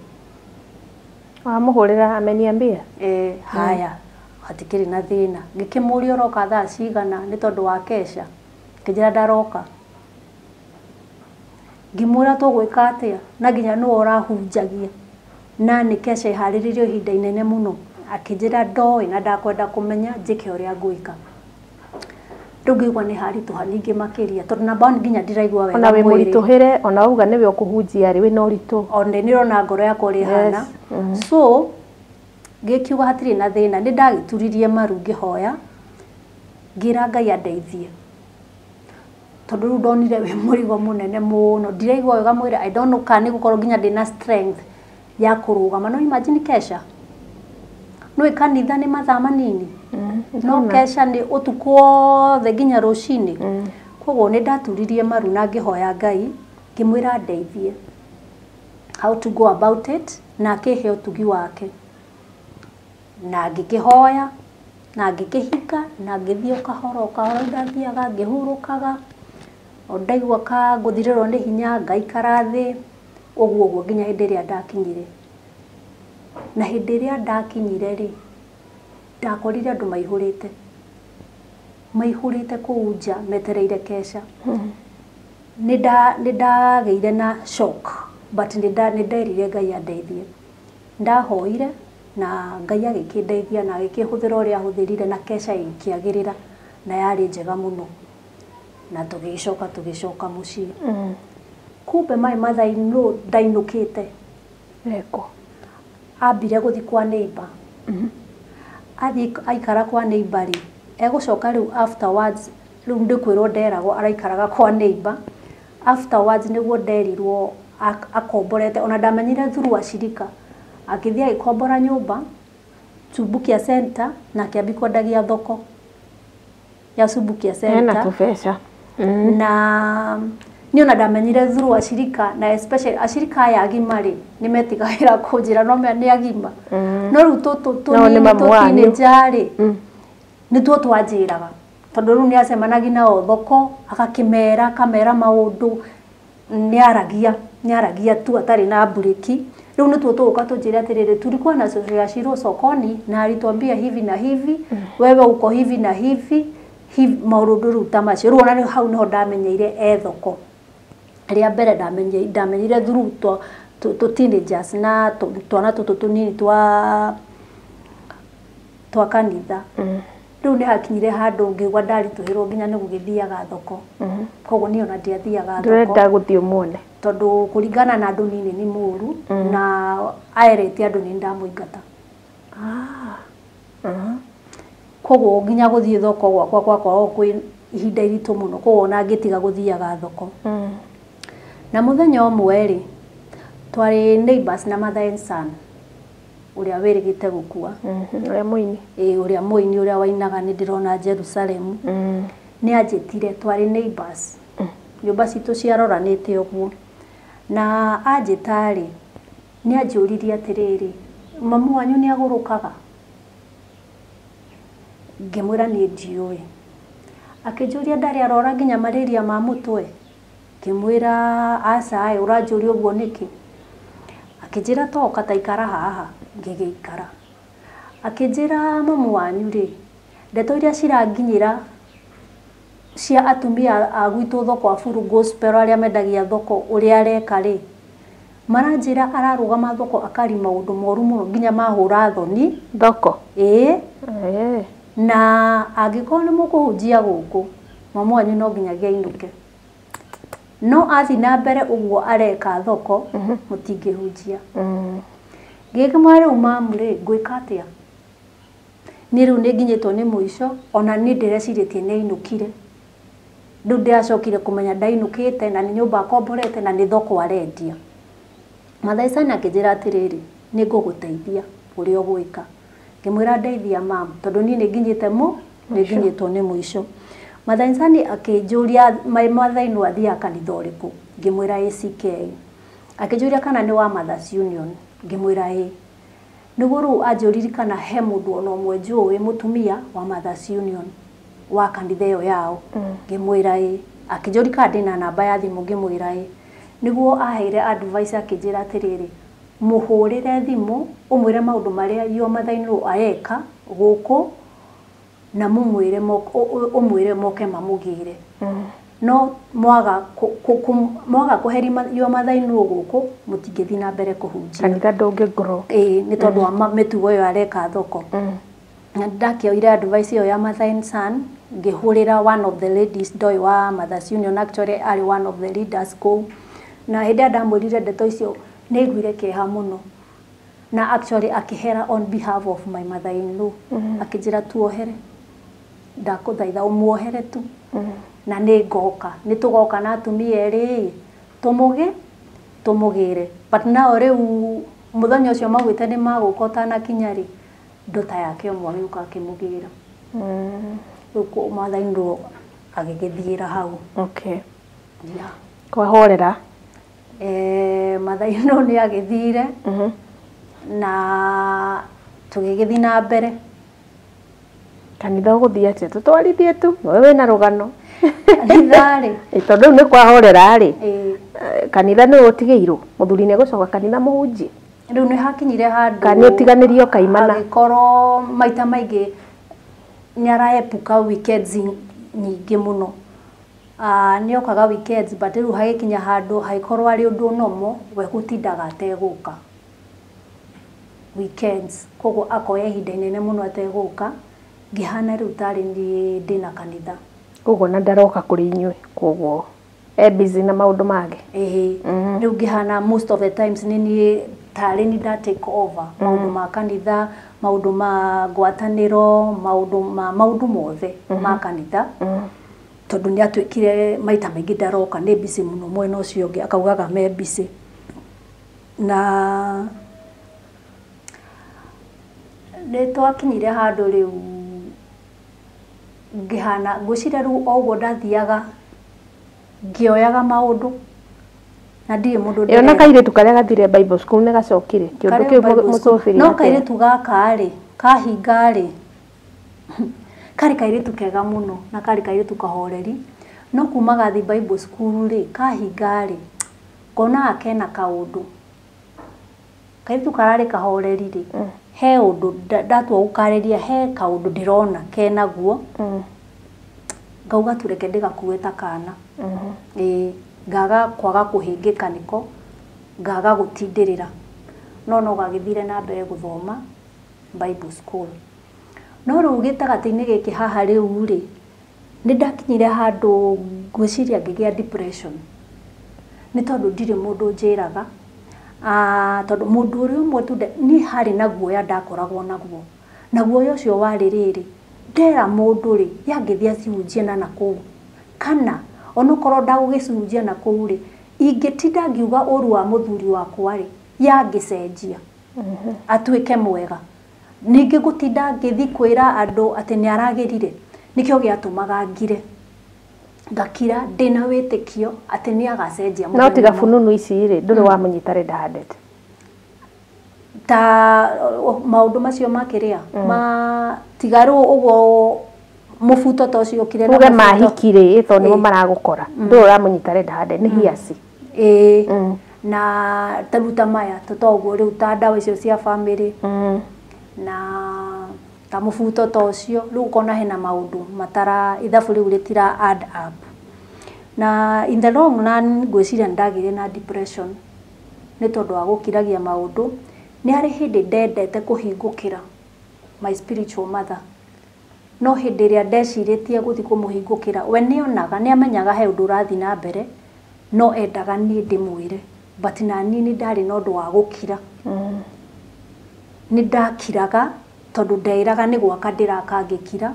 Wamũhũrĩra ameniambia? Haya, hatikĩrĩ na thĩna. Ngĩkĩmũria ũroka thaa cigana nĩ tondũ wa kesha, akĩnjĩra ndaroka. Ngĩmwĩra tũgwĩka atĩa, na nginya nĩwe ũrahunjagia na nĩ kesha ĩharĩrĩirio ihinda inene mũno. Akĩnjĩra ndoĩ na ndakwenda kũmenya, njĩke ũrĩa ngwĩka. Rĩu ngĩigua nĩ haritũha ningĩ makĩria, tondũ namba one nginya ndiraigua wega ona wĩ mwĩrĩ. Mũritũhĩre, ona wauga nĩwe ũkũhunjia rĩ, wĩna ũritũ. Ona nĩ ndĩrona ngoro yakwa ũrĩa ĩhana. So ngĩkiuga hatirĩ na thĩna, nĩ ndagĩturirie maru ngĩhoya, ngĩra Ngai andeithie, tondũ rĩu ndonire wĩ mũrigo mũnene mũno, ndiraigua wega mwĩrĩ. I don't know kana nĩ gũkorwo nginya ndĩna strength ya kũrũgama. No imagine kesha nĩ kanitha nĩ mathaa manini, no kesha nĩ ũtukũ wothe nginya rũcinĩ. Koguo nĩ ndaturirie maru na ngĩhoya Ngai, ngĩmwĩra ndeithie how to go about it, na akĩhe ũtugi wake, na ngĩkĩhoya na ngĩkĩhinga na ngĩthiĩ o kahora o kahora. Rĩu ndathiaga ngĩhurũkaga, o ndaigua ka ngũthirĩrwo nĩ hinya ngaikara thĩ, ũguo ũguo nginya hĩndĩ ĩrĩa ndakinyire. Na hĩndĩ ĩrĩa ndakinyire rĩ, ndakorire andũ maihũrĩte kũu nja metereire kesha. Nĩ ndagĩire na shock, but nĩ nderire Ngai andeithie. Ndahoire na Ngai agĩkĩndeithia na agĩkĩhũthĩra ũrĩa ahũthĩrire, na kesha ĩkĩagĩrĩra na yarĩ njega mũno, na tũgĩcoka mũciĩ. Kumbe my mother in law ndainũkĩte. Eko ambire gũthiĩ kwa neighbor. Athiĩ aikara kwa neighbor rĩ, egũcoka rĩu afterwards, rĩu ndĩkwĩrwo nderagwo araikaraga kwa neighbor afterwards, nĩguo nderirwo akomborete. Ona ndamenyire through acirika, akĩthiĩ agĩkombora nyũmba Subukia Center na akĩambia kwendagia thoko ya Subukia ena Center. Tũbeca. Na niĩ ona ndamenyire through acirika, na especially acirika aya agima rĩ, nĩ metigagĩra kũnjĩra, no mea nĩ agima, no rĩu tũtũ No, nĩ tũnini mamu wanyu. tũteenager rĩ, nĩtuo twanjĩraga, tondũ rĩu nĩ acemanagia nao thoko, agakĩmera, akamera maũndũ, nĩ aragia tu atarĩ na mburĩki. Rĩu nĩtuo tũgũka tũnjĩre atĩrĩrĩ, tulikuwa na Shosho Shiro sokoni na alituambia hivi na hivi, wewe uko hivi na hivi hivi, maũndũ rĩu ta macio. Rĩu ona rĩu hau nĩho ndamenyeire e thoko. Rĩa mbere ndamenyire through twa tũ teenagers na twana tũtũ tũnini twa kanitha. Rĩu nĩ hakinyire handũ ngĩigua ndaritũhĩrwo nginya nĩ gũgĩthiaga thoko, koguo niĩ ona ndiathiaga thoko. Ndũrenda gũthiĩ ũmuone? Tondũ kũringana na andũ niĩ nĩ mũru, na aerete andũ nĩ ndamũingata. Koguo nginya gũthiĩ thoko gwakwa gwakoragwo kwĩ ihinda iritũ mũno, koguo ona ngĩtiga gũthiaga thoko. Na mũthenya ũmwe rĩ, twarĩ neighbors na mother and son ũrĩa wĩrĩgĩte gũkua. Ũrĩa mũini? Ĩ, ũrĩa mũini, ũrĩa wainaga nĩ ndĩrona Jerusalem. Nĩ anjĩtire, twarĩ neighbors, nyũmba citũ ciaroranĩte ũguo, na anjĩta rĩ, nĩ anjũririe atĩrĩrĩ, "Mamu wanyu nĩ agũrũkaga?" Ngĩmwĩra niĩ ndiũĩ. Akĩnjũria ndarĩ arora nginya malaria ma mũtwe? Ngĩmwĩra aca, ĩ ũranjũria ũguo nĩkĩ? Akĩnjĩra toka ta ikara haha. Ngĩgĩikara. Akĩnjĩra mamu wanyu rĩ, Ndeto iria ciranginyĩra cia atumia a gwitũ thoko a Buru Gospel arĩa mendagia thoko ũrĩa areka rĩ, maranjĩra ararũgama thoko akari maũndũ moru mũno nginya mahũra thoni thoko. Ĩĩ. Na angĩkorwo nĩ mũkũhunjia gũkũ, mama wanyu no nginyagia ainũke. No athiĩ na mbere ũguo areka thoko, mũtingĩhunjia. Ngĩkĩmwĩra rĩu mamu rĩ, ngwĩka atĩa? Niĩ rĩu nĩ nginyĩtwo nĩ mũico, ona niĩ ndĩrecirĩtie nĩ ainũkire. Rĩu ndĩracokire kũmenya ndainũkĩte na nĩ nyũmba akomborete na nĩ thoko arendia. Maathai Sani akĩnjĩra atĩrĩrĩ, nĩ ngũgũteithia ũrĩa ũgwĩka. Ngĩmwĩra ndeithia mamu, tondũ niĩ nĩ nginyĩte nĩ nginyĩtwo nĩ mũico. Maathai Sani akĩnjũria Maathai no athiaga kanitha ũrĩkũ? Ngĩmwĩra ACK. Akĩnjũria kana nĩ wa Mothers Union? Ngĩmwĩra ĩĩ. Nĩguo rĩu anjũririe kana he mũndũ ona ũmwe njũĩ mũtumia wa Mothers Union wa kanitha ĩyo yao. Ngĩmwĩra ĩĩ. Akĩnjũria kana ndĩna namba ya thimũ? Ngĩmwĩra ĩĩ. Nĩguo aheire advice akĩnjĩra atĩrĩrĩ, mũhũrĩre thimũ ũmwĩre maũndũ marĩa your mother-in-law areka gũkũ na mũmwĩre ũmwĩre moke mamũgĩre. No mwaga kũheria your mother-in-law gũkũ mũtingĩthiĩ na mbere kũhunjia. Kanitha ndũngĩ grow. Ĩĩ, nĩ tondũ wa mĩtugo ĩyo areka thoko. Na ndakĩoire advice ĩyo ya Maathai Son, ngĩhũrĩra one of the ladies ndoĩ wa Mothers Union, actually arĩ one of the leaders kũu. Na hĩndĩ ĩrĩa ndamwĩrire ndeto icio nĩ aiguire kĩeha mũno. Na actually akĩhera on behalf of my mother-in-law. Akĩnjĩra tuohere, ndakũthaitha ũmuohere tu. Na nĩ ngoka, nĩ tũgoka na atumia erĩ tũmũgĩre. But now rĩu mũthenya ũcio maugĩte nĩ magũka ũtanakinya rĩ, ndota yake ũmwe agĩũka akĩmũgĩra. Rĩu mother-in-law agĩgĩthiĩra hau. Okay. Yeah. Kwahorera. Mother-in-law nĩ agĩthire na tũgĩgĩthiĩ na mbere. Kanitha ũgũthiĩ atĩa? Tũtwarithie tu, we wĩna rũgano. Kanitha rĩ. Tondũ rĩu nĩ kwahorera rĩ. Kanitha nĩ ũtigĩirwo, mũthuri nĩ egũcoka kanitha mũhunjie. Rĩu nĩ hakinyire handũ. Kana nĩ ũtiganĩrio kaimana. Agĩkorwo maita maingĩ nĩ araepuka weekends nyingĩ mũno. Nĩ okaga weekends but rĩu hagĩkinya handũ hagĩkorwo arĩ ũndũ nomo we gũtindaga ategũka weekends, koguo akoya ihinda inene mũno ategũka, ngĩhana rĩu tarĩ niĩ ndĩna kanitha. Koguo na ndaroka kũrĩ inyuĩ, koguo e busy na maũndũ mangĩ. Ĩĩ, rĩu ngĩhana most of the times nĩ niĩ tarĩ ni nda take over maũndũ ma kanitha, maũndũ ma ngwatanĩro, maũndũ mothe ma kanitha. Tondũ nĩ atuĩkire maita maingĩ ndaroka, nĩ busy mũno mwena ũcio ũngĩ, akaugaga me busy. Na nĩ twakinyire handũ rĩu ngĩhana ngwĩciria rĩu o ũguo ndathiaga ngĩoyaga maũndũ na ndirĩ mũndũ Ĩyo na kairĩtu karĩa gathire Bible school nĩ gacokire kĩũndũ kĩu mũcũbĩri. No kairĩtu gaka rĩ, kahinga rĩ, karĩ kairĩtu kega mũno na karĩ kairĩtu kahoreri, no kuma gathi Bible school rĩ, kahinga rĩ, ngonaga kena kaũndũ. Kairĩtu kararĩ kahoreri rĩ, he ũndũ ndatua gũkarĩria, he kaũndũ ndĩrona kenaguo, ngauga tu reke ndĩgakue ta kana. Ĩĩ, ngaga kwaga kũhĩngĩka nĩko, ngaga gũtindĩrĩra. No no gagĩthire na mbere gũthoma Bible school. No rĩu gĩtagatĩ-inĩ gĩkĩ haha rĩu rĩ, nĩ ndakinyire handũ ngwĩciria ngĩgĩa depression. Nĩ tondũ ndirĩ mũndũ njĩraga, tondũ mũndũ ũrĩa ũmwe tu niĩ harĩ na guoya ndakoragwo naguo. Na guoya ũcio warĩ rĩrĩ, ndera mũndũ rĩ, yangĩthiĩ acihunjie na nakũu. Kana onokorwo ndagũgĩcihunjia nakũu rĩ, ingĩtinda ngiuga ũru wa mũthuri wakwa rĩ, yangĩcenjia atuĩke mwega. Ningĩ gũtinda ngĩthiĩ kwĩra andũ atĩ nĩ aragĩrire, nĩkĩo gĩatũmaga ngire. Ngakira ndĩna wĩtĩkio atĩ nĩ agacenjia. No tiga fununu ici rĩ, ndũrĩ wamũnyita red handed. Ta maũndũ macio makĩrĩa ma tiga rĩu ũguo mũbuto ta ũcio ũkire na uge mahiki rĩ, tondũ nĩmo maragũkora, ndũrĩ ũramũnyita red handed, nĩ hiaci. Ĩĩ, na ta rĩu ta maya toguo rĩu ta ndawa icio cia family na Ta mũbuto ta ũcio, rĩu ũkona hena maũndũ matara ithabu rĩu rĩtira add up. Na in the long run ngwĩciria nĩ ndagĩire na depression nĩ tondũ wa gũkiragia maũndũ. Nĩ harĩ hĩndĩ ndendete kũhingũkĩra my spiritual mother, no hĩndĩ ĩrĩa ndecirĩtie gũthiĩ kũmũhingũkĩra, we nĩonaga, nĩamenyaga he ũndũ ũrathiĩ na mbere, no endaga niĩ ndĩmwĩre, but naniĩ nĩ ndarĩ na ũndũ wa gũkira. Nĩ ndakiraga tondũ ndeĩraga nĩ gwaka ndĩraka ngĩkira.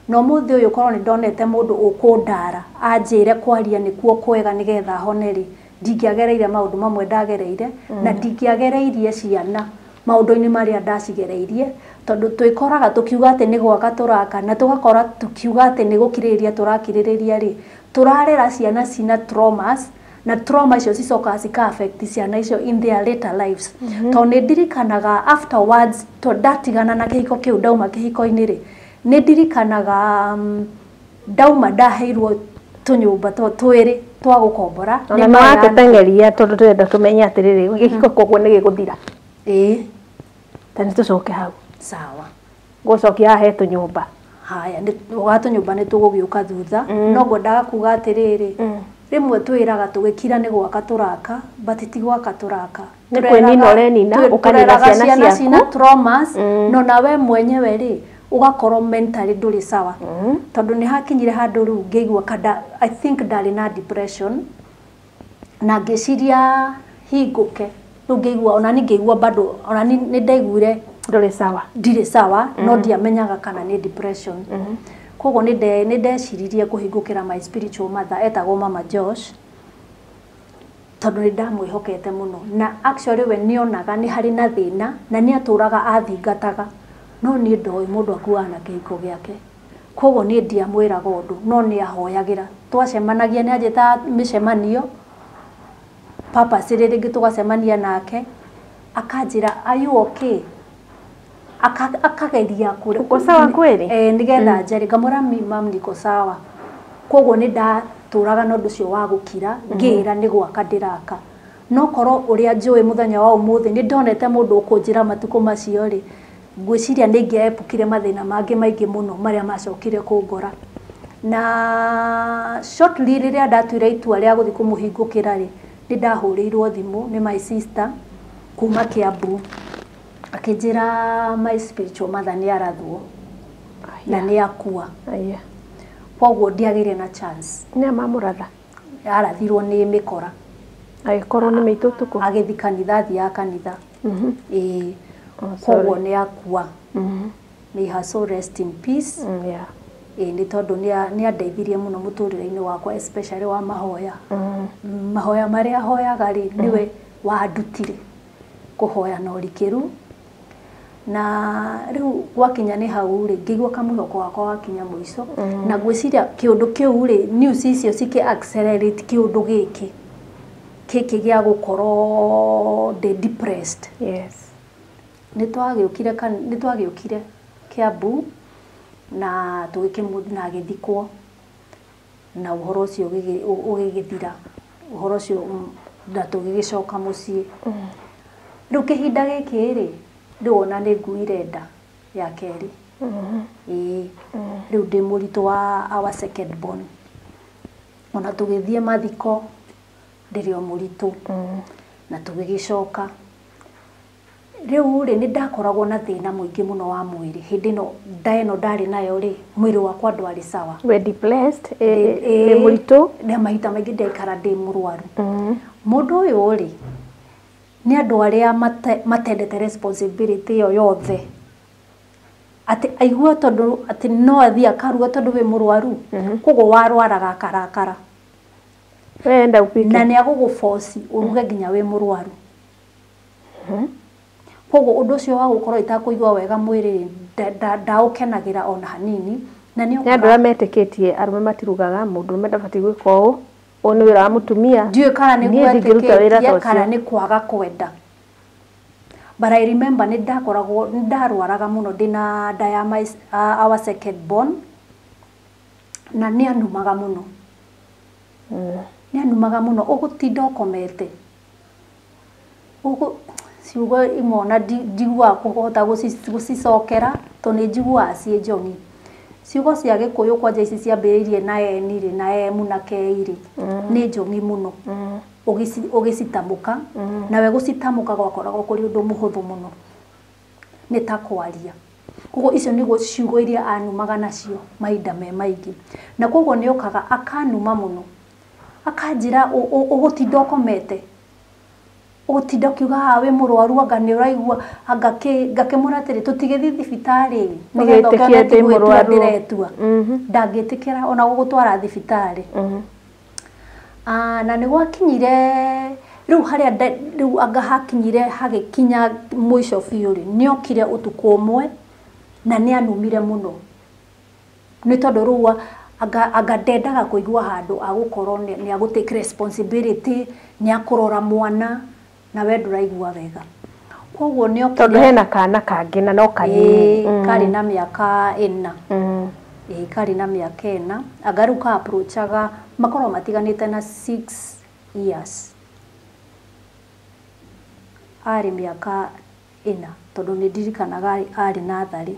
Na ũmũthĩ ũyũ korwo nĩ ndonete mũndũ ũkũndara anjĩre kwaria nĩkuo kwega nĩgetha hone rĩ, ndingĩagereire maũndũ mamwe ndagereire, na ndingĩagereirie ciana maũndũ-inĩ marĩa ndacigereirie, tondũ twĩkoraga tũkiuga atĩ nĩ gwaka tũraka, na tũgakora tũkiuga atĩ nĩ gũkirĩrĩria tũrakirĩrĩria rĩ, tũrarera ciana cina traumas, na trauma icio cicokaga cika affect ciana icio in their later lives. Tondũ nĩ ndirikanaga afterwards, tondũ ndatigana na kĩhiko kĩu, ndauma kĩhiko-inĩ rĩ, nĩ ndirikanaga ndauma ndaheirwo tũnyũmba twĩrĩ twa gũkombora. Ona nĩ watũteng'eria tondũ tũrenda tũmenye atĩrĩrĩ, gĩhiko koguo nĩ gĩgũthira. Ĩĩ. Ta nĩ tũcoke hau. Sawa. Gũcokia haha he tũnyũmba. Haya, wa tũnyũmba nĩ tũgũgĩũka thutha. No ngwendaga kuga atĩrĩrĩ, rĩmwe twĩraga tũgĩkira nĩ gwaka tũraka, but ti gwaka tũraka. Nĩ kwĩnina ũrenina, ũkanina Tũreraga ciana cina ciaku. traumas, no nawe mwenyewe rĩ, ũgakorwo mentally ndũrĩ sawa. Tondũ nĩ hakinyire handũ rĩu ngĩigua kada, I think ndarĩ na depression, na ngĩciria hingũke. Rĩu ngĩigua, ona niĩ ngĩigua bado, ona niĩ nĩ ndaiguire ndũrĩ sawa. Ndirĩ sawa, no ndiamenyaga kana nĩ depression. Koguo nĩ ndeciririe kũhingũkĩra my spiritual mother, etagwo Mama Josh, tondũ nĩ ndamwĩhokete mũno, na actually we nĩonaga nĩ harĩ na thĩna, na nĩ atũraga athingataga, no niĩ ndoĩ mũndũ akuaga na kĩhiko gĩake. Koguo niĩ ndiamwĩraga ũndũ, no nĩ ahoyagĩra. Twacemanagia, nĩ anjĩtaga mĩcemanio purposely, rĩngĩ tũgacemania nake akanjĩra, "Are you okay?" Akageria Uko sawa kweli? Eh, nĩgetha njere ngamwĩra, "Mi mam, niko sawa." Koguo nĩ ndatũraga na ũndũ ũcio wa gũkira ngĩĩra nĩ gwaka ndĩraka, no korwo ũrĩa njũĩ mũthenya wa ũmũthĩ nĩ ndonete mũndũ ũkũnjĩra matukũ macio rĩ, ngwĩciria nĩ ingĩaepukire mathĩna mangĩ maingĩ mũno marĩa macokire kũngora. Na shortly rĩrĩa ndatuire itua rĩa gũthiĩ kũmũhingũkĩra rĩ, nĩ ndahũrĩirwo thimũ nĩ my sister kuma Kiambu, akĩnjĩra my spiritual mother nĩ arathwo na nĩ akua. Aya. Koguo ndiagĩire na chance. Nĩ amamũratha? Arathirwo nĩ mĩkora. Agĩkorwo nĩ mĩitũ ũtukũ. Agĩthiĩ kanitha, athiaga kanitha. Ĩĩ. Oh, sorry. Koguo nĩ akua. May her soul rest in peace. Ĩĩ, nĩ tondũ nĩ andeithirie mũno mũtũrĩre-inĩ wakwa, especially wa mahoya. Mahoya marĩa hoyaga rĩ, nĩwe wandutire kũhoya na ũrikĩru. Na rĩu gwakinya nĩ hau rĩ, ngĩigua kamwĩhoko wakwa wakinya mũico, na ngwĩciria kĩũndũ kĩu rĩ, news icio cikĩ accelerate kĩũndũ gĩkĩ gĩkĩ gĩa gũkorwo ndĩ depressed. Nĩ twagĩũkire Kiambu na tũgĩkĩmũ na agĩthikwo, na ũhoro ũcio ũgĩgĩthira ũhoro ũcio, na tũgĩgĩcoka mũciĩ. Rĩu kĩhinda gĩkĩ rĩ, rĩu ona nĩ nguire nda ya kerĩ. Ĩĩ, rĩu ndĩ mũritũ wa our second born. Ona tũgĩthiĩ mathiko ndĩrĩ o mũritũ, na tũgĩgĩcoka. Rĩu rĩ, nĩ ndakoragwo na thĩna mũingĩ mũno wa mwĩrĩ hĩndĩ ĩno nda ĩno ndarĩ nayo rĩ, mwĩrĩ wakwa ndwarĩ sawa. We depressed, wĩ mũritũ. Na mahinda maingĩ ndaikara ndĩ mũrwaru. Mũndũ ũyũ rĩ, nĩ andũ arĩa matendete responsibility ĩyo yothe, atĩ aigua tondũ atĩ no athiĩ akaruga tondũ wĩ mũrwaru. Koguo warwaraga akarakara. We enda upike. Na nĩ agũgũboci ũruge nginya wĩ mũrwaru. Koguo ũndũ ũcio wa gũkorwo itakũigua wega mwĩrĩ ndaũkenagĩra ona hanini, na nĩ Nĩ andũ arĩa metĩkĩtie arũme matirugaga, mũndũrũme ndabatiĩ gwĩka ũũ, ũũ nĩ wĩra wa mũtumia. Ndiũĩ kana nĩ Niĩ ndingĩruta wĩra ta gwetĩkĩtie ũcio. kana nĩ kwaga kwenda, but I remember nĩ ndakoragwo, nĩ ndarwaraga mũno ndĩna nda ya our second born, na nĩ anumaga mũno. Nĩ anumaga mũno, ũgũtinda ũkomete. Ũgũ ciugo imwe ona ndiguaga kũhota gũcicokera. Tondũ nĩ njiguaga ciĩ njong'i. Ciugo cia Gĩkũyũ kwanja ici ciambĩrĩirie na N rĩ, na M na K rĩ, nĩ njong'i mũno. Ũgĩcitamũka, nawe gũcitamũka gwakoragwo kũrĩ ũndũ mũhũthũ mũno. Nĩ ta kwaria. Koguo icio nĩguo ciugo iria anumaga nacio mahinda me maingĩ. Na koguo nĩ okaga akanuma mũno. Akanjĩra ũgũtinda ũkomete. Ũgũtinda ũkiuga haha wĩ mũrwaru anga nĩ ũraigua anga kĩ, ngakĩmwĩra atĩrĩ tũtigĩthiĩ thibitarĩ nĩgetha ũkĩone Ũgĩtĩkie ti ndĩ gwĩtua mũrwaru. ndĩretua. Ndangĩtĩkĩra ona gũgũtwara thibitarĩ. Na nĩ gwakinyire rĩu harĩa rĩu anga hakinyire hagĩkinya mũico biũ rĩ, nĩ okire ũtukũ ũmwe na nĩ anumire mũno. Nĩ tondũ rĩu anga ndendaga kũigua handũ agũkorwo nĩ agũ take responsibility, nĩ akũrora mwana na we ndũraigua wega. Koguo nĩ okire Tondũ hena kana kangĩ na no kanini. Karĩ na mĩaka 4. Karĩ na mĩaka 4. Anga rĩu ka approachaga makorwo matiganĩte na 6 years. Arĩ mĩaka 4 tondũ nĩ ndirikanaga arĩ natharĩ.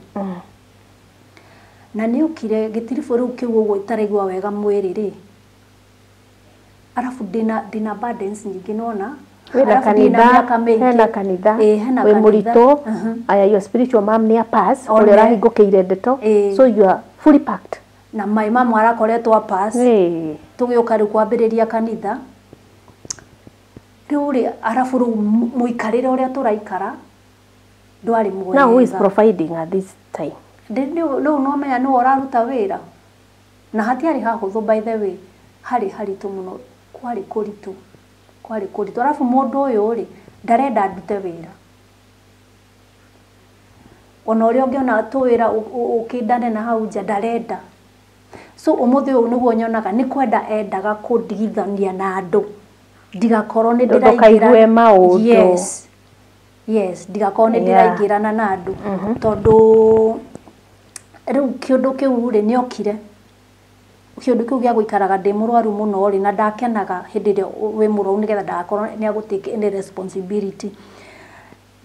Na nĩ okire gĩtiribũ rĩu kĩu ũguo itaraigua wega mwĩrĩ rĩ. Arabu ndĩna burdens nyingĩ nona. Wĩna kanitha, hena kanitha, hena wĩ mũritũ, aya your spiritual mom nĩ a pass, ũrĩa ũrahingũkĩire ndeto, so you are fully packed. Na my mom arakoretwo a pass. Tũgĩũka rĩu kwambĩrĩria kanitha. Rĩu rĩ, arabu rĩu mũikarĩre ũrĩa tũraikara ndwarĩ mwega. Now who is providing at this time? Rĩu no menya nĩwe ũraruta wĩra. Na hatiarĩ hahũthũ by the way, harĩ haritũ mũno, kwarĩ kũritũ. Kwarĩ kũritũ. Arabu mũndũ ũyũ rĩ, ndarenda ndute wĩra. Ona ũrĩa ũngĩona tũwĩra ũkĩndane na hau nja ndarenda. So ũmũthĩ ũyũ nĩguo nyonaga nĩ kwenda endaga kũndigithania na andũ. Ndigakorwo nĩ ndĩraingĩra. Ndũkaigue maũndũ. Yes. Yes, ndigakorwo nĩ ndĩraingĩrana na andũ. Tondũ rĩu kĩũndũ kĩu rĩ nĩ okire. Kĩũndũ kĩu gĩa gũikaraga ndĩ mũrwaru mũno rĩ, na ndakenaga hĩndĩ ĩrĩa wĩ mũrwaru nĩgetha ndagakorwo nĩ agũ take any responsibility.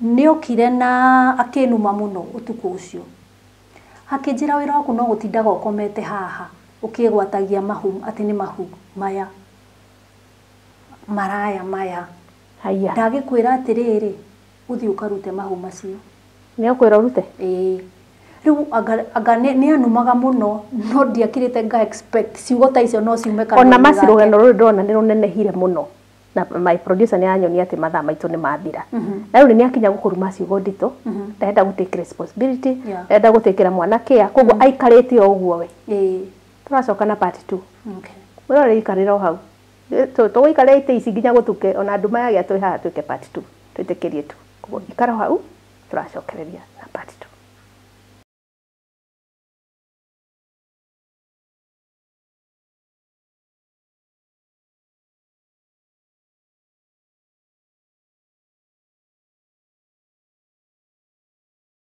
Nĩ okire na akĩnuma mũno ũtukũ ũcio. Akĩnjĩra wĩra waku no gũtindaga ũkomete haha ũkĩgwatagia mahu atĩ nĩ mahu maya maraya maya. Haya. Ndagĩkwĩra atĩrĩrĩ, ũthiĩ ũkarute mahu macio. Nĩ akwĩra ũrute? Ĩĩ. Rĩu anga nĩ anumaga mũno no ndiakĩrĩte nga expect ciugo ta icio no ciume kanua-inĩ Ona maci gake. rũgano rũrũ ndĩrona nĩ rũnenehire mũno. Na my producer nĩ anyonia atĩ mathaa maitũ nĩ mathira. Na rĩu nĩ akinya gũkũruma ciugo nditũ, ndarenda gũ take responsibility, ndarenda gũtĩkĩra mwana care, koguo aikarĩte o ũguo we. Tũracoka na part 2. Mwĩrore ikarĩra o hau. Tũgũikarĩra itĩ ici nginya gũtuke ona nduma yagĩa twĩ haha twĩke part 2. Twĩtĩkĩrie tu. Koguo ikara hau tũracokereria na part 2.